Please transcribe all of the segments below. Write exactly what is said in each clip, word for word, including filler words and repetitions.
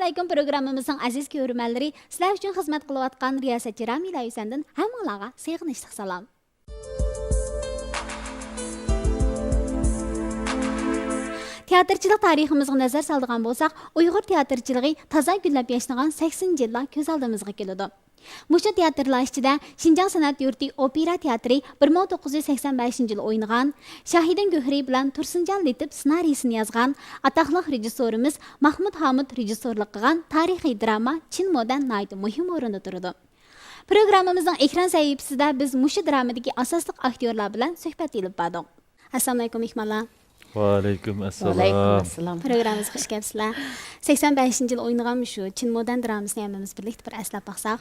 ئەسسالامۇئەلەيكۇم پروگراممىمىزنىڭ ئەزىز كۆرۈرمەنلىرى، سىلەر ئۈچۈن خىزمەت قىلىۋاتقان رىياسەتچى رامىلە ھۈسەندىن ھەممىڭلارغا سېغىنىشلىق سالام. تىياتىرچىلىق تارىخىمىزغا نەزەر سالىدىغان بولساق، ئۇيغۇر تىياتىرچىلىقى تازا گۈللەپ ياشنىغان سەكسىنىنچى يىللار كۆز ئالدىمىزغا كېلىدۇ. مۇشۇ تىياتىرلار ئىچىدە شىنجاڭ سەنئەت يۇرتى ئوپېرا تىياتىرى بىر مىڭ توققۇز يۈز سەكسەن بەشىنچى يىلى ئوينىغان، شاھىدىن گۆھىرى بىلەن تۇرسۇنجان لېتىپ سېنارىيىسىنى يازغان، ئاتاقلىق رېژىسسورىمىز ماھمۇت ھامۇت رېژىسسورلۇق قىلغان تارىخىي دراما چىن مودەن ناھايىتى مۇھىم ئورۇندا تۇرىدۇ. پروگراممىمىزنىڭ ئېكران سەھىپىسىدە بىز مۇشۇ درامىدىكى ئاساسلىق ئاكتيورلار بىلەن سۆھبەت ئېلىپ باردۇق. ئەسسالامۇئەلەيكۇم مېھمانلار. ۋەئەلەيكۇم ئەسسالام. ۋەئەلەيكۇم ئەسسالام. پروگراممىمىزغا خۇش كەپسىلەر. سەكسەن بەشىنچى يىلى ئوينىغان مۇشۇ چىن مودەن درامىسىنى ھەممىمىز بىرلىكتە بىر ئەسلەپ باقساق.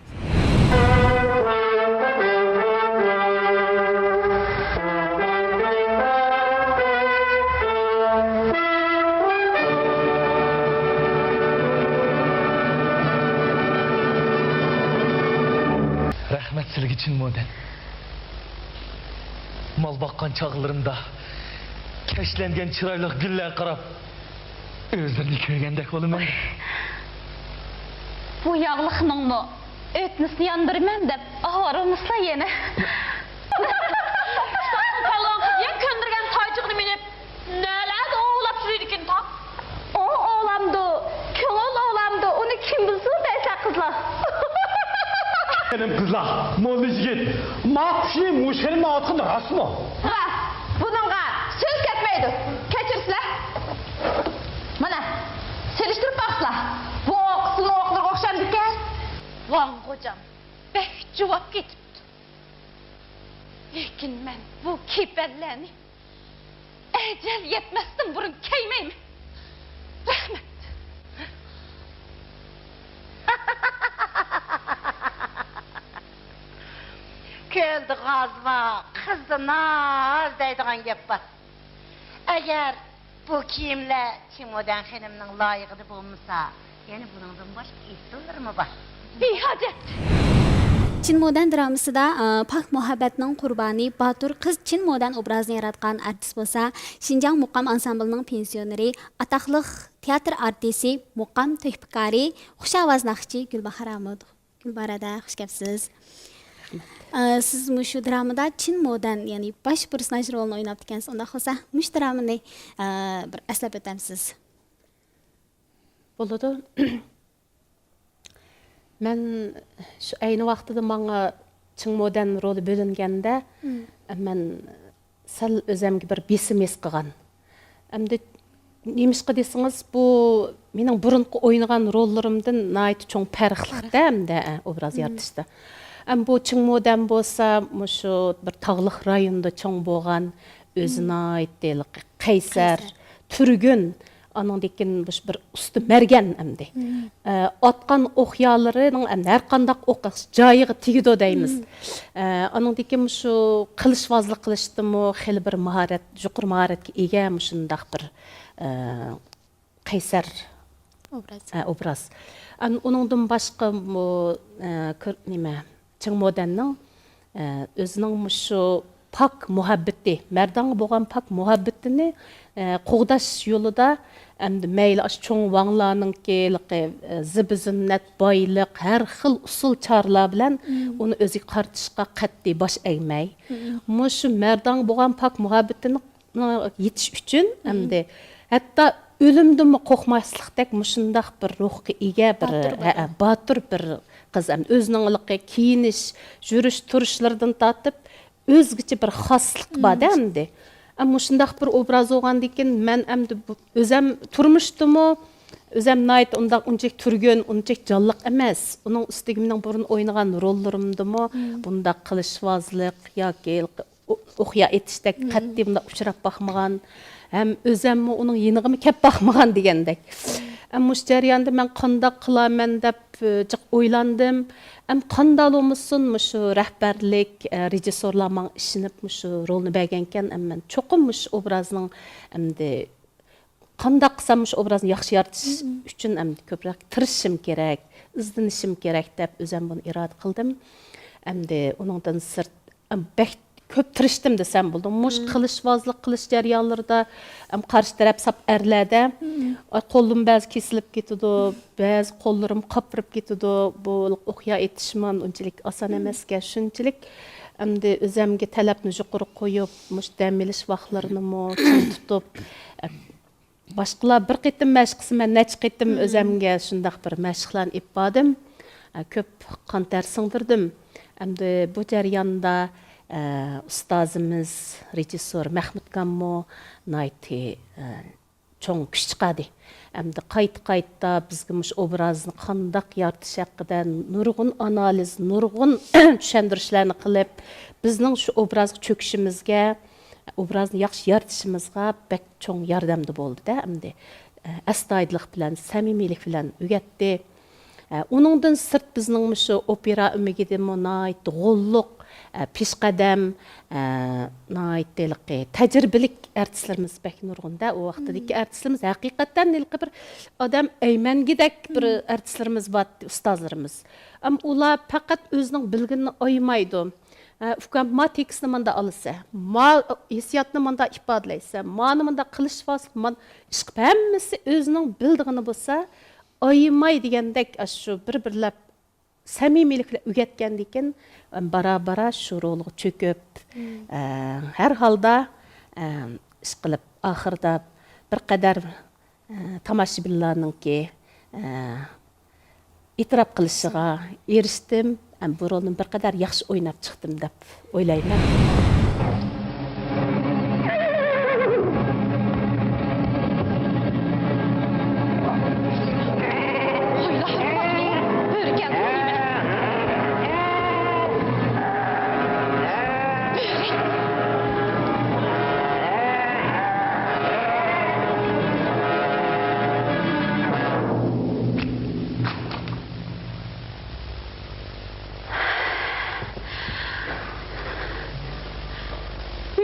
رەھمەت سىلىگە، چىن مودەن. مال باققان چاغلىرىمدا كەشلەنگەن چىرايلىق گۈللەرگە قاراپ، ئۆزلىرىنى كۆرگەندەك بولىمەن. بۇ ياغلىقنىڭمۇ ئۆتنىسىنى ياندۇرىمەن دەپ ئاۋارە بولمىسىلا يەنە. پالۋان قىز يەنە كۆندۈرگەن قايچىغىنى مىنىپ، نەلەردە ئوۋلاپ يۈرىدىكىن تاق. ئوڭ ئوۋلامدۇ، كۆڭۈل ئوۋلامدۇ، ئۇنى كىم بىلسۇن دەيسەن قىزلار. خېنىم قىزلار، موللا يىگىت، ما قۇشنى مۇشۇ خېنىمنىڭ ئاتقىنى راستمۇ؟ راست، بۇنىڭغا سۆز كەتمەيدۇ. كەچۈرسىلەر. مانا، سېلىشتۇرۇپ باقسىلا. بۇ ئوق سۇنىڭ ئوقلىرىغا ئوخشامدىكەن؟ ۋاڭ خوجام، بەك جۇۋاپ كېتىپتۇ. لېكىن مەن بۇ كېپەنلەرنى ئەجەل يەتمەستىن بۇرۇن كىيمەيمەن. رەھمەت. كۆلدە غاز بار، قىزدا ناز دەيدىغان گەپ بار. ئەگەر بۇ كىيىملەر چىن مودەن خېنىمنىڭ لايىقىدا بولمىسا، يەنە بۇنىڭدىن باشقا ئېسىللىرىمۇ بار. بىھاجەت! چىن مودەن درامىسىدا، ئا، پاك مۇھەببەتنىڭ قۇربانى، باتۇر قىز چىن مودەن ئوبرازىنى ياراتقان ئارتىس بولسا، شىنجاڭ مۇقام ئانسامبىلىنىڭ پېنسىيونېرى، ئاتاقلىق تىياتىر ئارتىسى، مۇقام تۆھپىكارى، خۇش ئاۋاز ناخشىچى گۈلباھار ئامۇت. گۈلباھار ھەدە، خۇش كەپسىز. ئە، سىز مۇشۇ درامىدا چىن مودەن، يەنى باش پېرسوناژ رولىنى ئويناپتىكەنسىز. ئۇنداق بولسا، مۇشۇ درامىنى، ئە، بىر ئەسلەپ ئۆتەمسىز؟ بولىدۇ. مەن شۇ ئەينى ۋاقتىدا ماڭا چىڭ مودەن رولى بۆلۈنگەندە، مم. مەن سەل ئۆزەمگە بىر بېسىم ھېس قىلغان. ئەمدى نېمىشقا دېسىڭىز، بۇ مېنىڭ بۇرۇنقى ئوينىغان روللىرىمدىن ناھايىتى چوڭ پەرقلىق-تە ئەمدى، ئە، ئوبراز يارىتىشتا. ئەم، بۇ چىڭ مودەن بولسا، مۇشۇ بىر تاغلىق رايوندا چوڭ بولغان، ئۆزى ناھايىتى ھېلىقى قەيسەر، قەيسەر. تۈرگۈن، ئانىڭدىن كېيىن مۇشۇ بىر ئۇستا مەرگەن ئەمدى. ئە، ئاتقان ئوق يالىرىنىڭ ئەمدى ھەر قانداق ئوق جايىغا تېگىدۇ دەيمىز. ئە، ئانىڭدىن كېيىن مۇشۇ قىلىچۋازلىق قىلىشتىمۇ خېلى بىر ماھارەت، يۇقىرى ماھارەتكە ئىگە مۇشۇنداق بىر، ئە، قەيسەر، ئوبراز. ئە، ئوبراز. ئەن-، ئۇنىڭدىن باشقا بۇ، ئە، كۆر-، نېمە، چىڭ مودەننىڭ، ئە، ئۆزىنىڭ مۇشۇ پاك مۇھەببىتى، مەردانغا بولغان پاك مۇھەببىتىنى، ئە، قوغداش يولىدا ئەمدى مەيلى ئاشۇ چوڭ ۋاڭلارنىڭكى ھېلىقى، ئە، زىبۇ زىننەت، بايلىق، ھەر خىل ئۇسۇل چارىلار بىلەن ئۇنى ئۆزىگە قارىتىشقا قەتئىي باش ئەگمەي، مۇشۇ مەردانغا بولغان پاك مۇھەببىتىنى يېتىش ئۈچۈن ئەمدى ھەتتا ئۆلۈمدىنمۇ قورقماسلىقتەك مۇشۇنداق بىر روھقا ئىگە بىر، باتۇر بىر ھە، قىز. باتۇر بىر قىز. ئەمدى ئۆزىنىڭ ھېلىقى كىيىنىش، يۈرۈش تۇرۇشلىرىدىن تارتىپ ئۆزگىچە بىر خاسلىق بار-دە ئەمدى. ئە، مۇشۇنداق بىر ئوبراز بولغاندىكىن مەن ئەمدى بۇ، ئۆزەم تۇرمۇشتىمۇ ئۆزەم ناھايىتى ئۇنداق ئۇنچىلىك تۈرگۈن، ئۇنچىلىك جانلىق ئەمەس. ئۇنىڭ ئۈستىگە مېنىڭ بۇرۇن ئوينىغان روللىرىمدىمۇ بۇنداق قىلىچۋازلىق ياكى ئو-، ئوقيا ئېتىشتەك قەتئىي بۇنداق ئۇچراپ باقمىغان، ھەم ئۆزەممۇ ئۇنىڭ يېنىغىمۇ كەپ باقمىغان دېگەندەك. ھەم مۇشۇ جەرياندا مەن قانداق قىلارمەن دەپ، ئە، جىق ئويلاندىم. ھەم قانداق بولمىسۇن، مۇشۇ رەھبەرلىك، ئە، رېژىسسورلار ماڭا ئىشىنىپ مۇشۇ رولنى بەرگەنكەن، ھەم مەن چوقۇم مۇشۇ ئوبرازنىڭ ئەمدى قانداق قىلسام مۇشۇ ئوبرازنى ياخشى يارىتىش ئۈچۈن ئەمدى كۆپرەك تىرىشىشىم كېرەك، ئىزدىنىشىم كېرەك دەپ ئۆزەم بۇنى ئىرادە قىلدىم. ئەمدى ئۇنىڭدىن سىرت، ئەم، بەك كۆپ تىرىشتىم دېسەم بولىدۇ. مۇشۇ قىلىچۋازلىق قىلىش جەريانلىرىدا، ئەم، قارشى تەرەپ ساپ ئەرلەردە، ئاي، قولۇم بەزى كېسىلىپ كېتىدۇ، بەزى قوللىرىم قاپىرىپ كېتىدۇ. بۇ ئوقيا ئېتىشمۇ ئۇنچىلىك ئاسان ئەمەسكەن. شۇنچىلىك ئەمدى ئۆزەمگە تەلەپنى يۇقىرى قويۇپ، مۇشۇ دەم ئېلىش ۋاقىتلىرىنىمۇ چىڭ تۇتۇپ، باشقىلار بىر قېتىم مەشىق قىلسا، مەن نەچچە قېتىم ئۆزەمگە شۇنداق بىر مەشىقلەرنى ئېلىپ باردىم. ئە، كۆپ قان تەر سىڭدۈردۈم. ئەمدى بۇ جەرياندا، ئە، ئۇستازىمىز، رېژىسسور مەخمۇتكانمۇ ناھايىتى، ئە، چوڭ كۈچ چىقاردى. ئەمدى قايتا-قايتا بىزگە مۇشۇ ئوبرازنى قانداق يارىتىش ھەققىدە نۇرغۇن ئانالىز، نۇرغۇن چۈشەندۈرۈشلەرنى قىلىپ، بىزنىڭ شۇ ئوبرازغا چۆكۈشىمىزگە، ئوبرازنى ياخشى يارىتىشىمىزغا بەك چوڭ ياردەمدە بولدى-دە ئەمدى. ئە، ئەستايىدىللىق بىلەن، سەمىمىيلىك بىلەن ئۆگەتتى. ئە، ئۇنىڭدىن سىرت بىزنىڭ مۇشۇ ئوپېرا ئۆمىكىدىمۇ ناھايىتى غوللۇق، ئە، پېشقەدەم، ئە، ناھايىتى ھېلىقى تەجرىبىلىك ئارتىسلىرىمىز بەك نۇرغۇن-دە. ئۇ ۋاقتىدىكى ئارتىسلىرىمىز ھەقىقەتەن ھېلىقى بىر ئادەم ئەيمەنگۈدەك بىر ئارتىسلىرىمىز بار، ئۇستازلىرىمىز. ئەم، ئۇلار پەقەت ئۆزىنىڭ بىلگىنىنى ئايىمايدۇ. ھە، ئۇكام، ما تېكىستنى مۇنداق ئالىسەن، ما ھېسسىياتنى مۇنداق ئىپادىلەيسەن، مانى مۇنداق قىلىش ۋاسىتە، مانا ئىشقىلىپ ھەممىسى ئۆزىنىڭ بىلىدىغىنى بولسا، ئايىماي دېگەندەك، ئاشۇ بىر-بىرلەپ سەمىمىيلىك بىلەن ئۆگەتكەندىكىن، بارا-بارا شۇ رولغا چۆكۈپ، ئە، ھەر ھالدا، ئە، ئىشقىلىپ ئاخىرىدا بىر قەدەر ئە، تاماشىبىنلارنىڭكى، ئە، ئېتىراپ قىلىشىغا ئېرىشتىم. ئەم، بۇ رولنى بىر قەدەر ياخشى ئويناپ چىقتىم دەپ ئويلايمەن.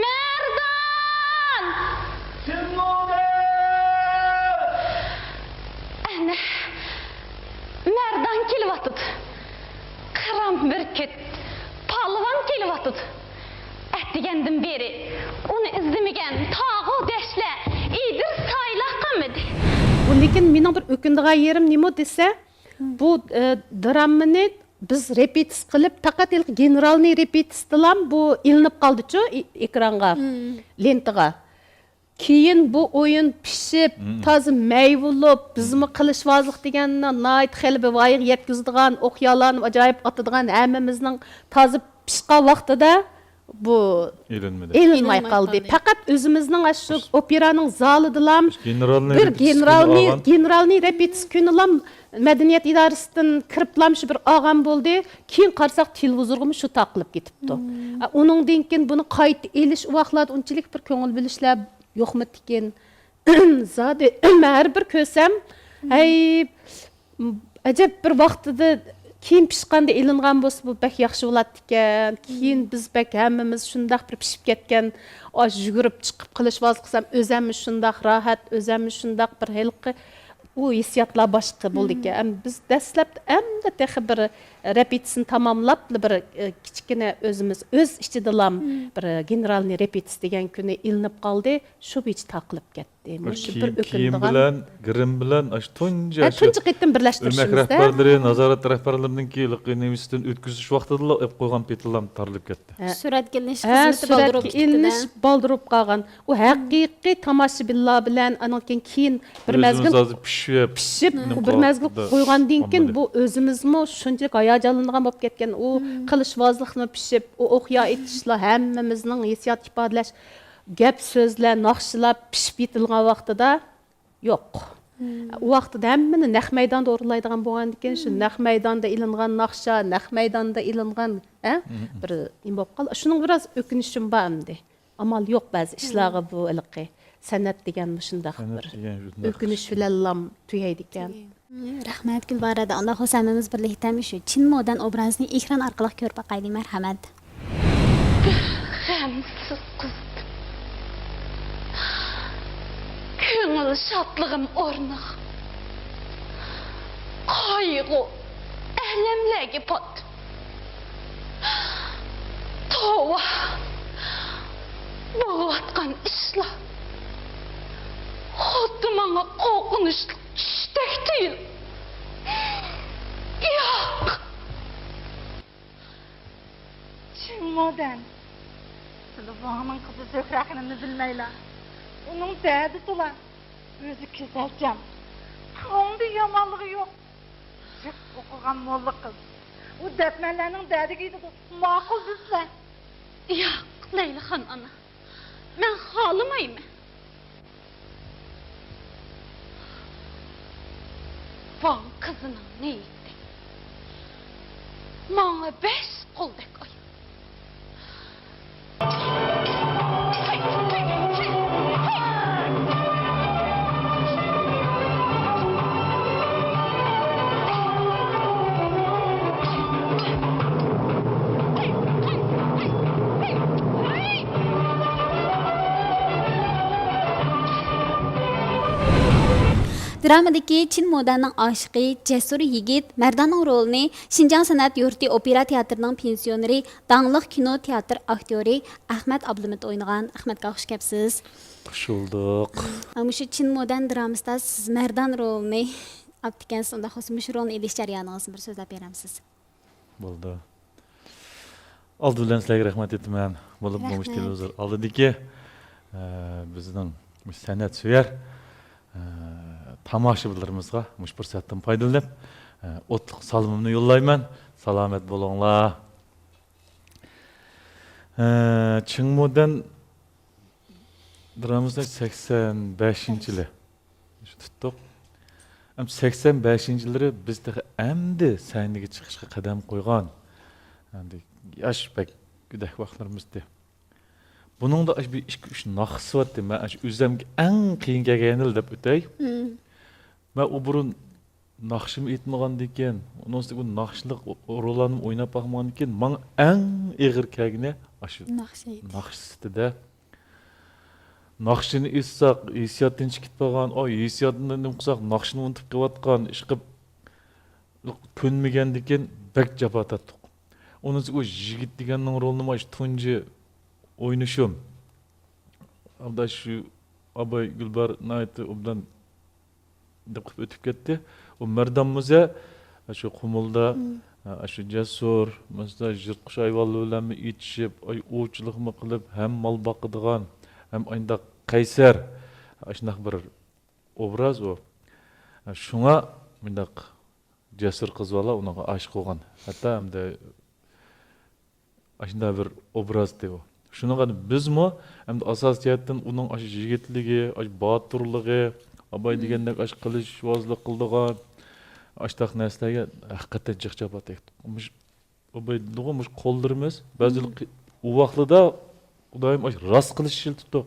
مەردان! ئەنە، مەردان كېلىۋاتىدۇ. قىران بۈركۈت، پالۋان كېلىۋاتىدۇ. ئەتىگەندىن بېرى ئۇنى ئىزدىمىگەن تاغۇ دەشتلەر، ئېدىر سايلار قالمىدى. بۇ، لېكىن مېنىڭ بىر ئۆكۈنىدىغان يېرىم نېمە دېسە، بۇ، ئە، دراممىنى بىز رېپېتىس قىلىپ، پەقەت ھېلىقى گېنېرالنىي رېپېتىسدىلا بۇ ئېلىنىپ قالدىچۇ، ئې-، ئېكرانغا، لېنتىغا. كېيىن بۇ ئويۇن پىشىپ، تازا مەي بولۇپ، بىزمۇ قىلىچۋازلىق دېگەننى ناھايىتى خېلى بىر ۋايىغا يەتكۈزىدىغان، ئوقيالارنى ئاجايىپ ئاتىدىغان، ھەممىمىزنىڭ تازا پىشقان ۋاقتىدا بۇ ئېلىنمىدى. ئېلىنماي ئېلىنماي قالدى. قالدى. پەقەت ئۆزىمىزنىڭ ئاشۇ ئوپېرانىڭ زالىدىلا بىر گېنېرالنىي رېپېتىتسىيە كۈنى ئالغان. گېنېرالنىي رېپېتىتسىيە كۈنىلا مەدەنىيەت ئىدارىسىدىن كىرىپلا شۇ بىر ئالغان بولدى. كېيىن قارىساق، تېلېۋىزورغىمۇ شۇ تاقىلىپ كېتىپتۇ. ئە، ئۇنىڭدىن كېيىن بۇنى قايتا ئېلىش، ئۇ ۋاقىتلاردا ئۇنچىلىك بىر كۆڭۈل بۆلۈشلەر يوقمىدىكىن؟ زادى مەن ھەر بىر كۆرسەم، ھەي، ئەجەب بىر ۋاقتىدا كېيىن پىشقاندا ئېلىنغان بولسا، بۇ بەك ياخشى بولاتتىكەن. كېيىن بىز بەك ھەممىمىز شۇنداق بىر پىشىپ كەتكەن، ئاش يۈگۈرۈپ چىقىپ قىلىچۋازلىق قىلسام، ئۆزەممۇ شۇنداق راھەت، ئۆزەممۇ شۇنداق بىر ھېلىقى ئۇ ھېسسىياتلار باشقا بولىدىكەن. ئەمما بىز دەسلەپتە ئەمدى تېخى بىر رېپېتىتسىيىنى تاماملاپلا بىر، ئە، كىچىككىنە ئۆزىمىز، ئۆز ئىچىدىلام بىر گېنېرالنىي رېپېتىتسىيە دېگەن كۈنى ئېلىنىپ قالدى. شۇ بويىچە تاقىلىپ كەتتى. مۇشۇ بىر كىيىم، كىيىم ئۆكۈنىدىغان. بىلەن، گىرىم بىلەن، ئاشۇ تۇنجى ھە، ئاشۇ تۇنجى قېتىم ئۆمەك بىرلەشتۈرۈشىمىزدە. رەھبەرلىرى، نازارەت رەھبەرلىرىنىڭكى ھېلىقى نېمىسىدىن ئۆتكۈزۈش ۋاقتىدىلا ئېلىپ قويغان پېتىلام تارىلىپ كەتتى. ھە. سۈرەتكە ئېلىنىش ھە، خىزمىتى سۈرەتكە بالدۇرۇپ كېتىپتۇ-دە. ئېلىنىش بالدۇرۇپ قالغان. ئۇ ھەقىقىي تاماشىبىنلار بىلەن، ئانىڭ كېيىن، كېيىن بىر مەزگىل ئۆزىمىز ھازىر پىشىپ، پىشىپ، نېمە بىر مەزگىل قىلىۋاتىدۇ. قويغاندىن كېيىن، بۇ ئۆزىمىزمۇ شۇنچىلىك ھاياجانلىنىدىغان بولۇپ كەتكەن. ئۇ قىلىچۋازلىقنى پىشىپ، ئۇ ئوقيا ئېتىشلار، ھەممىمىزنىڭ ھېسسىيات ئىپادىلەش، گەپ سۆزلەر، ناخشىلار پىشىپ يېتىلغان ۋاقتىدا، يوق. ئۇ ۋاقتىدا ھەممىنى نەق مەيداندا ئورۇنلايدىغان بولغاندىكىن، شۇ نەق مەيداندا ئېلىنغان ناخشا، نەق مەيداندا ئېلىنغان، ھە؟ بىر نېمە بولۇپ قالدى. شۇنىڭغا بىراز ئۆكۈنۈشۈم بار ئەمدى. ئامال يوق، بەزى ئىشلارغا بۇ ھېلىقى سەنئەت دېگەن مۇشۇنداق سەنئەت بىر دېگەن شۇنداق ئۆكۈنۈش ئىش. بىلەنلا تۈگەيدىكەن. رەھمەت، گۈلبارە. ئۇنداق بولسا ھەممىمىز بىرلىكتە شۇ چىن مودەن ئوبرازىنى ئېكران ئارقىلىق كۆرۈپ باقايلى. مەرھەمەت. بىر غەمسىز قىز. كۆڭۈل شادلىقىم ئورنىغا قايغۇ، ئەلەملەرگە پات. توۋا، ئىشلار خۇددى ماڭا قورقۇنچلۇق چۈشتەك تۇيۇلدى. ياق! چىڭ مودەن، سىلى ۋاڭنىڭ قىزى زۆھرە خېنىمنى بىلمەيلا. ئۇنىڭ دەدىسىلا. ئۆزى گۈزەلچان، كۆڭلىدە يامانلىقى يوق. جىق ئوقۇغان موللا قىز. ئۇ دەپمەنلەرنىڭ دەردىگە يېتىدۇ. ماقۇل دېسىلە. ياق، لەيلىخان ئانا. مەن خالىمايمەن. ۋاڭ قىزىنىڭ نىيىتى ماڭا بەش قولدەك ئايان. درامىدىكى چىن مودەننىڭ ئاشىقى، جەسۇر يىگىت مەرداننىڭ رولىنى شىنجاڭ سەنئەت يۇرتى ئوپېرا تىياتىرىنىڭ پېنسىيونېرى، داڭلىق كىنو تىياتىر ئاكتيورى ئەخمەت ئابلىمىت ئوينىغان. ئەخمەت ئاكا، خۇش كەپسىز. خۇش بولدۇق. مۇشۇ چىن مودەن درامىسىدا سىز مەردان رولىنى ئاپتىكەنسىز، ئۇنداق بولسا مۇشۇ رولنى ئېلىش جەريانىڭىزنى بىر سۆزلەپ بېرەمسىز؟ بولدى. ئالدى بىلەن سىلەرگە رەھمەت ئېيتىمەن. بولۇپ بولمۇش رەھمەت. تېلېۋىزور ئالدىدىكى، ئە، بىزنىڭ سەنئەت سۆيەر، ئە، تاماشىبىنلىرىمىزغا مۇشۇ پۇرسەتتىن پايدىلىنىپ، ئە، ئوتلۇق سالىمىمنى يوللايمەن. سالامەت بولۇڭلار. ئە، چىڭ مودەن درامىسى سەكسەن بەشىنچى يىلى. شۇ تۇتتۇق. ئەمدى سەكسەن بەشىنچى يىللىرى بىز تېخى ئەمدى سەھنىگە چىقىشقا قەدەم قويغان. ئەمدى ياش بەك گۆدەك ۋاقىتلىرىمىز ئىدى. بۇنىڭدا ئاشۇ بىر ئىككى، ئۈچ ناخشىسى بارتتى. مەن ئاشۇ ئۆزۈمگە ئەڭ قىيىن كەلگەن يىل دەپ ئۆتەي. مم. مەن ئۇ بۇرۇن ناخشىمۇ ئېيتمىغاندىكىن، ئۇنىڭ ئۈستىگە بۇ ناخشىلىق روللارنىمۇ ئويناپ باقمىغاندىكىن، ماڭا ئەڭ ئېغىر كەلگىنى ئاشۇ ناخشا ئېيتىش. ناخشا سۈپىتىدە. ناخشىنى ئېيتساق، ھېسسىياتتىن چىقىپ قالغان، ئاي، ھېسسىياتنى نېمە قىلساق، ناخشىنى ئۇنتۇپ قېلىۋاتقان، ئىشقىلىپ كۆنمىگەندىكىن بەك جاپا تارتتۇق. ئۇنىڭ ئۈستىگە ئۇ يىگىت دېگەننىڭ رولىنىمۇ ئاشۇ تۇنجى ئوينىشىم. ئابدا شۇ ئاباي گۈلبار ناھايىتى ئوبدان دەپ قىلىپ ئۆتۈپ كەتتى. ئۇ مەردان مۇزە، شۇ قۇمۇلدا، مم. ئاشۇ جەسۇر، مەسىلەن، يىرتقۇچ ھايۋانلار بىلەنمۇ ئېتىشىپ، ئاي، ئوۋچىلىقمۇ قىلىپ، ھەم مال باقىدىغان، ھەم ئاينداق قەيسەر، ئاشۇنداق بىر ئوبراز ئۇ. شۇڭا مۇنداق جەسۇر قىز بالا ئۇنىڭغا ئاشىق بولغان. ھەتتا ئەمدى ئاشۇنداق بىر ئوبرازتى ئۇ. شۇنىڭغا بىزمۇ ئەمدى ئاساسىي جەھەتتىن ئۇنىڭ ئاشۇ يىگىتلىكى، ئاشۇ باتۇرلۇقى، ئاباي دېگەندەك ئاشۇ قىلىچ بازلىق قىلىدىغان، ئاشۇنداق نەرسىلەرگە ھەقىقەتەن جىق جاپا تەگدۇق. مۇشۇ ئاباي دېدىغۇ، مۇشۇ قوللىرىمىز بەزى ئۇ ۋاقتىدا خۇدايىم ئاشۇ راست قىلىچ ئىشلىتىپتۇ.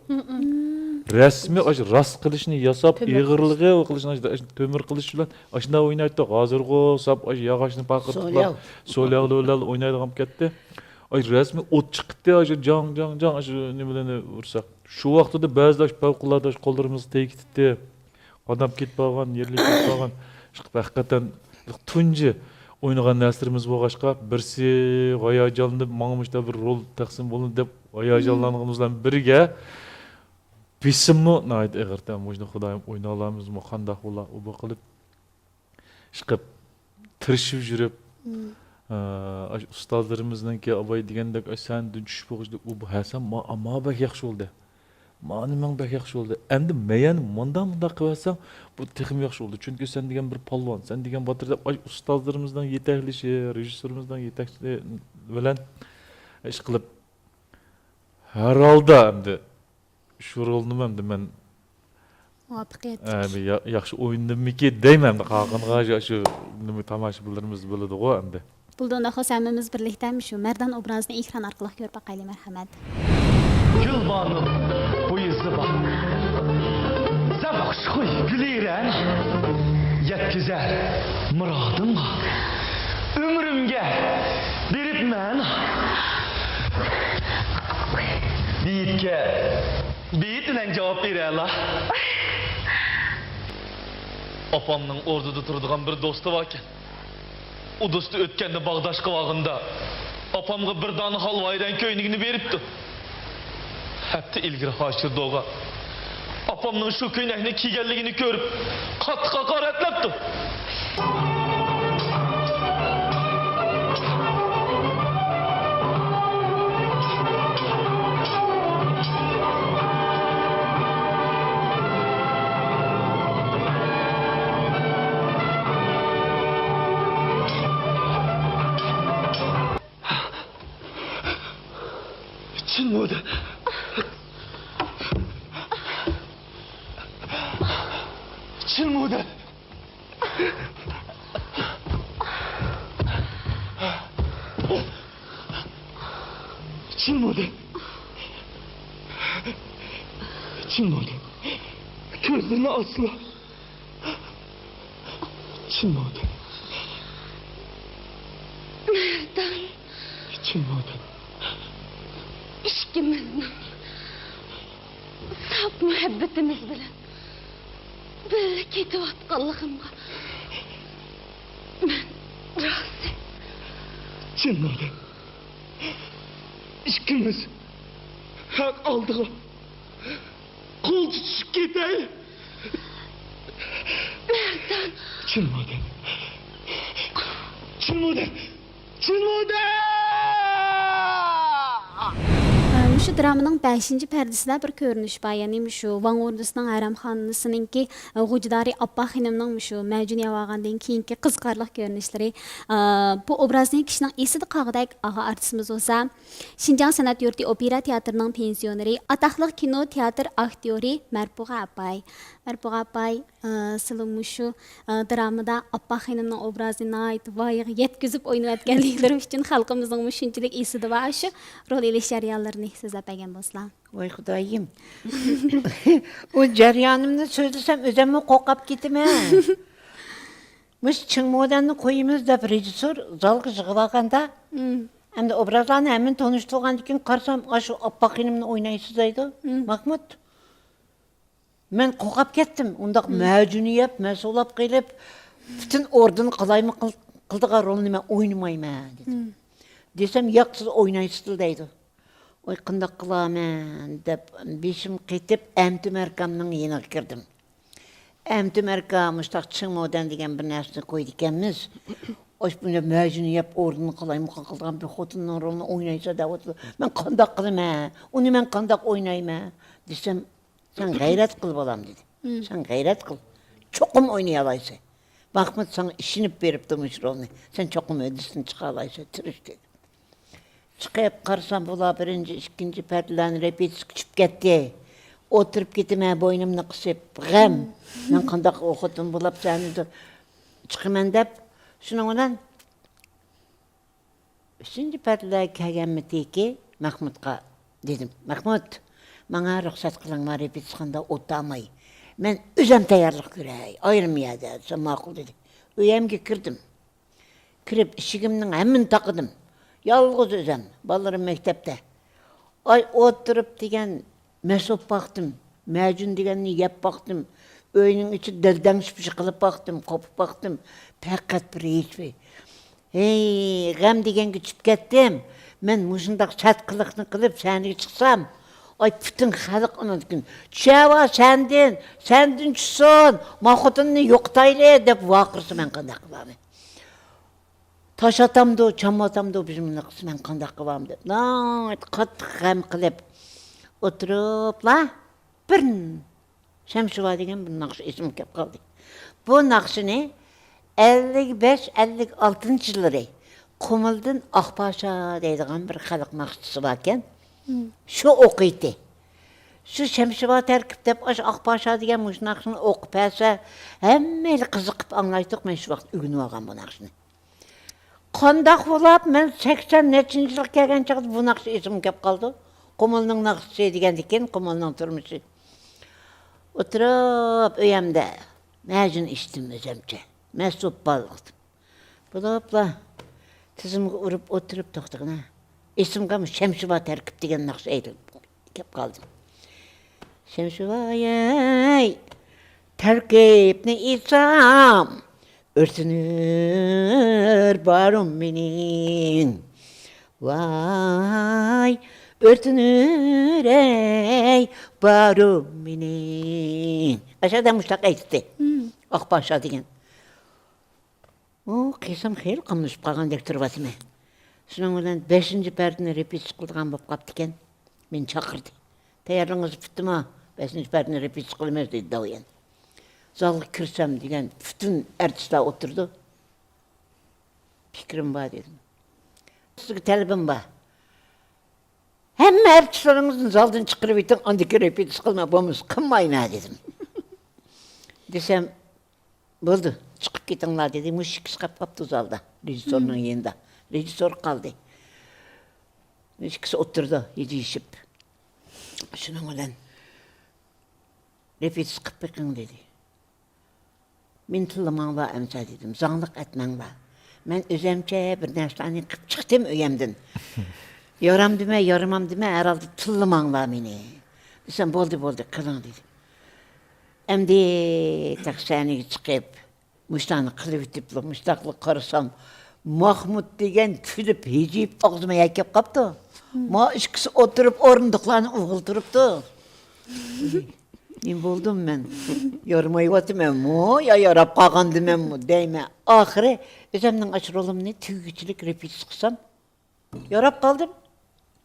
رەسمىي ئاشۇ راست قىلىچنى ياساپ، تۆمۈر ئېغىرلىقى، ئۇ قىلىچنى ئاشۇ تۆمۈر قىلىچ بىلەن ئاشۇنداق ئوينايتتۇق. ھازىرغۇ ساپ ئاشۇ ياغاچنى پارقىرىتىپ، سول ياغ، سول ياغ بىلەن ئوينايدىغان بولۇپ كەتتى. ئاي، رەسمىي ئوت چىقتى، ئاشۇ جاڭ، جاڭ، جاڭ، ئاشۇ نېمىلەرنى ئۇرساق. شۇ ۋاقتىدا بەزىدە ئاشۇ پەۋقۇلئاددە ئاشۇ قوللىرىمىزغا تېگىپ كېتىتتى. قاناپ كېتىپ قالغان، يېرىلىپ كېتىپ قالغان. ئىشقىلىپ، ھەقىقەتەن تۇنجى ئوينىغان نەرسىلىرىمىز بولغاچقا، بىرسى ھاياجانلىنىپ، ماڭا مۇشۇنداق بىر رول تەقسىم بولدى دەپ ھاياجانلانغىنىمىز بىلەن بىرگە، بېسىممۇ ناھايىتى ئېغىر. مۇشۇنى خۇدايىم ئويناۋالامىزمۇ، قانداق بولا، ئۇ بۇ قىلىپ. ئىشقىلىپ، تىرىشىپ يۈرۈپ، ئاشۇ ئۇستازلىرىمىزنىڭكى ئاباي دېگەندەك، ئاشۇ سەھنىدىن چۈشۈپ بولغۇچە، ئۇ بۇ ھەسەن ما، ما بەك ياخشى بولدى. مانا ماڭا بەك ياخشى بولدى. ئەمدى مەيەن مۇنداق، مۇنداق قىلىۋەتسەڭ، بۇ تېخىمۇ ياخشى بولىدۇ. چۈنكى سەن دېگەن بىر پالۋان، سەن دېگەن باتۇر دەپ، ئاشۇ ئۇستازلىرىمىزنىڭ يېتەكلىشى، رېژىسسورىمىزنىڭ يېتەكلىشى بىلەن ئىشقىلىپ، ھەر ھالدا ئەمدى شۇ رولنىمۇ ئەمدى مەن مۇۋەپپەقىيەتلىك. ئە، بىر يا-، ياخشى ئوينىدىممىكى دەيمەن ئەمدى، قالغىنىغا شۇ، شۇ نېمە تاماشىبىنلىرىمىز بىلىدىغۇ ئەمدى. بولدى، ئۇنداق بولسا ھەممىمىز بىرلىكتە شۇ مەردان ئوبرازىنى ئېكران ئارقىلىق كۆرۈپ باقايلى، مەرھەمەت. گۈلبانۇ بۇ يېزا بار. سەن خۇشخۇي گۈلىرەنى يەتكۈزەر مۇرادىڭغا. ئۆمرۈمگە بېرىپمەن بېيىتكە بېيىت بىلەن جاۋاب بېرەلا. ئاپامنىڭ ئوردىدا تۇرىدىغان بىر دوستى باركەن. ئۇ دوستى ئۆتكەندە باغداشقا بارغىنىدا ئاپامغا بىر دانە ھالۋايرەڭ كۆينىكىنى بېرىپتۇ. ھەپتە ئىلگىرى ھاشىر دوغا ئاپامنىڭ شۇ كۆينەكنى كىيگەنلىكىنى كۆرۈپ، قاتتىق ھاقارەتلەپتۇ. چىن مودا. چىن مودا. چىن مودا. چىن مودا. كۆزلىرىنى ئاچسىلا. چىن مودا. مەردان. چىن مودا. ئىككىمىزنىڭ ساپ مۇھەببىتىمىز بىلەن بىللە كېتىۋاتقانلىقىمغا مەن رازى. چىن مودا. ئىككىمىز ھەق ئالدىغا قول تۇتۇشۇپ كېتەيلى. مەردان. چىن مودا. چىن مودا. چىن مودا. مۇشۇ درامىنىڭ بەشىنچى پەردىسىدە بىر كۆرۈنۈش بار، يەنى مۇشۇ ۋاڭ ئوردىسىنىڭ ھەرەمخانىسىنىڭكى غوجىدارى ئاپپاق خېنىمنىڭ مۇشۇ مەجۈن يەۋالغاندىن كېيىنكى قىزىقارلىق كۆرۈنۈشلىرى. بۇ ئوبرازنى كىشىنىڭ ئېسىدە قالغۇدەك ئاغا ئارتىسىمىز بولسا، شىنجاڭ سەنئەت يۇرتى ئوپېرا تېئاتىرىنىڭ پېنسىيونېرى، ئاتاقلىق كىنو تىياتىر ئاكتيورى مەرپۇغا ئاپاي. مەرپۇغا ئاپاي، ئى، سىلى مۇشۇ، ئى، درامىدا ئاپپاق خېنىمنىڭ ئوبرازىنى ناھايىتى ۋايىغا يەتكۈزۈپ ئوينىۋەتكەنلىكلىرى ئۈچۈن خەلقىمىزنىڭمۇ شۇنچىلىك ئېسىدە بار. شۇ رول ئېلىش جەريانلىرىنى سۆزلەپ بەرگەن بولسىلا. ۋاي خۇدايىم. ئۇ جەريانىمنى سۆزلىسەم ئۆزۈممۇ قورقۇپ كېتىمەن. مۇشۇ چىڭ مودەننى قويىمىز دەپ رېژىسسور زالغا يىغىۋالغاندا، مم. ئەمدى ئوبرازلارنى ھەممىنى تونۇشتۇرغاندىن كېيىن قارىسام، ئاشۇ ئاپپاق خېنىمنى ئوينايسىز دەيدۇ. مم. ماھمۇت، مەن قورقۇپ كەتتىم. ئۇنداق مم. مەجۈنى يەپ، مەسۇلاب قىلىپ، پۈتۈن ئوردىنى قالايمىقان قىل-، قىلىدىغان رولنى مەن ئوينىمايمەن دېدىم. مم. دېسەم، ياق، سىز ئوينايسىز دەيدۇ. ۋاي، قانداق قىلارمەن دەپ، بېشىم قېتىپ، ئەمتىم ئەركامنىڭ يېنىغا كىردىم. ئەمتىم ئەركا مۇشتاق چىڭ مودەن دېگەن بىر نەرسىنى قويىدىكەنمىز. ئاش بۇنى مەجۈن يەپ، ئوردىنى قالايمىقان قىلىدىغان بىر خوتۇننىڭ رولىنى ئوينايسەن دەۋاتىدۇ. مەن قانداق قىلىمەن؟ ئۇنى مەن قانداق ئوينايمەن؟ دېسەم، سەن غەيرەت قىل، بالام، دېدى. مم. سەن غەيرەت قىل. چوقۇم ئوينىيالايسەن. ماھمۇت ساڭا ئىشىنىپ بېرىپتۇ مۇشۇ رولنى. سەن چوقۇم ھۆددىسىدىن چىقالايسەن، تىرىش، دېدى. چىقىپ قارىسام، بۇلار بىرىنچى، ئىككىنچى پەردىلەرنى رېپېتىتسكا چۈشۈپ كەتتى. ئولتۇرۇپ كېتىمەن، بوينۇمنى قىسىپ، غەم. مم. مەن قانداق ئۇ خوتۇن بولاپ سەھنىدىن چىقىمەن دەپ، شۇنىڭ بىلەن ئۈچىنچى پەردىلەرگە كەلگەنمىتىكى مەخمۇتقا دېدىم، مەخمۇت، ماڭا رۇخسەت قىلىڭ، مەن رېپېتىتسكاندا ئولتۇرماي، مەن ئۆزۈم تەييارلىق كۆرەي، ئايرىم يەردە دېسەم، ماقۇل دېدى. ئۆيۈمگە كىردىم. كىرىپ ئىشىكىمنىڭ ھەممىنى تاقىدىم. يالغۇز ئۆزۈم، بالىلىرىم مەكتەپتە. ئاي، ئولتۇرۇپ دېگەن مەس بولۇپ باقتىم. مەجۈن دېگەننى يەپ باقتىم. ئۆينىڭ ئىچى دەلدەڭشىپ يىقىلىپ باقتىم، قوپۇپ باقتىم. پەقەت بىر ھېچ بىر. ھەي، غەم دېگەنگە چۈشۈپ كەتتىم. مەن مۇشۇنداق سەت قىلىقنى قىلىپ سەھنىگە چىقسام، ئاي، پۈتۈن خەلق ئۇنىڭدىن كېيىن، چۈشەۋا سەندىن، سەندىن چۈشسۇن، ما خوتۇننى يوقىتايلى دەپ ۋارقىرىسا مەن قانداق قىلارمەن؟ تاش ئاتامدۇ، چام ئاتامدۇ، بىر مۇنداق قىلسا مەن قانداق قىلارمەن دەپ، ناھايىتى قاتتىق غەم قىلىپ ئولتۇرۇپلا، بىر شەمشىۋا دېگەن بىر ناخشا ئېسىمگە كەپ قالدى. بۇ ناخشىنى ئەللىك بەش، ئەللىك ئالتىنچى يىللىرى قۇمۇلدىن ئاقپاشا دەيدىغان بىر خەلق ناخشىچىسى باركەن. مم. شۇ ئوقۇيتتى. شۇ شەمشىۋا تەركىب دەپ، ئاشۇ ئاقپاشا دېگەن مۇشۇ ناخشىنى ئوقۇپ بەرسە، ھەممەيلى قىزىقىپ ئاڭلايتتۇق. مەن شۇ ۋاقىت ئۆگىنىۋالغان بۇ ناخشىنى. قانداق بولاپ، مەن سەكسەن نەچچىنچى يىلغا كەلگەن چاغدا بۇ ناخشا ئېسىمگە كەپ قالىدۇ. قۇمۇلنىڭ ناخشىسى دېگەندىكىن، قۇمۇلنىڭ تۇرمۇشى. ئولتۇرۇپ ئۆيەمدە مەجۈن ئىچتىم ئۆزۈمچە. مەس بولۇپ بالىقتىم. بولۇپلا تىزىمغا ئۇرۇپ ئولتۇرۇپ توختىغىنا. ئېسىمگە مۇشۇ شەمشىۋا تەركىپ دېگەن ناخشا ئېيتىلىپ كەپ قالدىم. شەمشىۋايەي، تەركىبنى ئېيتسام، ئۆرتىنىر بارۇم مېنىڭ. ۋاي، ئۆتۈنۈرەي بارۇم مېنى. ئاشۇ ئادەم مۇشۇنداق ئېيتتى. مم. ئاقپاشا دېگەن. ئۇ قىزىم خېلى قاملىشىپ قالغاندەك تۇرۇۋاتىمەن. شۇنىڭ بىلەن بەشىنچى پەردىنى رېپېتىتسىيە قىلىدىغان بولۇپ قاپتىكەن. مېنى چاقىردى. تەييارلىقىڭىز پۈتتىمۇ؟ بەشىنچى پەردىنى رېپېتىتسىيە قىلىمىز، دېدى داۋيەن. زالغا كىرسەم دېگەن پۈتۈن ئارتىسلار ئولتۇرىدۇ. پىكرىم بار دېدىم. سىزگە تەلىپىم بار. ھەممە ئارتىسلىرىڭىزنى زالدىن چىقىرىۋېتىڭ، ئاندىن كېيىن رېپېتىتسىيە قىلماي بولمىسا قىلمايمەن دېدىم. دېسەم، بولدى، چىقىپ كېتىڭلار دېدى. مۇشۇ ئىككىسى قاپ قاپتۇ زالدا، رېژىسسورنىڭ يېنىدا. رېژىسسور قالدى. مۇشۇ ئىككىسى ئولتۇرىدۇ، ھىجىيىشىپ. شۇنىڭ بىلەن رېپېتىتسىيە قىلىپ بېقىڭ دېدى. مېنى تىللىماڭلار ئەمسە دېدىم، زاڭلىق ئەتمەڭلار. مەن ئۆزەمچە بىر نەرسىلەرنى قىلىپ چىقتىم ئۆيەمدىن. يارامدىمەن، يارىمامدىمەن، ھەرھالدا تىللىماڭلار مېنى. دېسەم، بولدى، بولدى، قىلىڭ دېدى. ئەمدى تېخى سەھنىگە چىقىپ، مۇشۇلارنى قىلىۋېتىپلا، مۇشۇنداقلا قارىسام، ماخمۇت دېگەن كۈلۈپ، ھىجىيىپ ئاغزىما يەكەپ قاپتۇ. ما ئىككىسى ئولتۇرۇپ، ئورۇندۇقلارنى ئۇغۇلتۇرۇپتۇ. نېمە بولدۇم مەن؟ يارىمايۋاتىمەنمۇ يا ياراپ قالغاندىمەنمۇ دەيمەن. ئاخىرى ئۆزۈمنىڭ ئاشۇ رولۇمنى تۈگىگۈچىلىك رېپېتىتسىيە قىلسام، ياراپ قالدىم.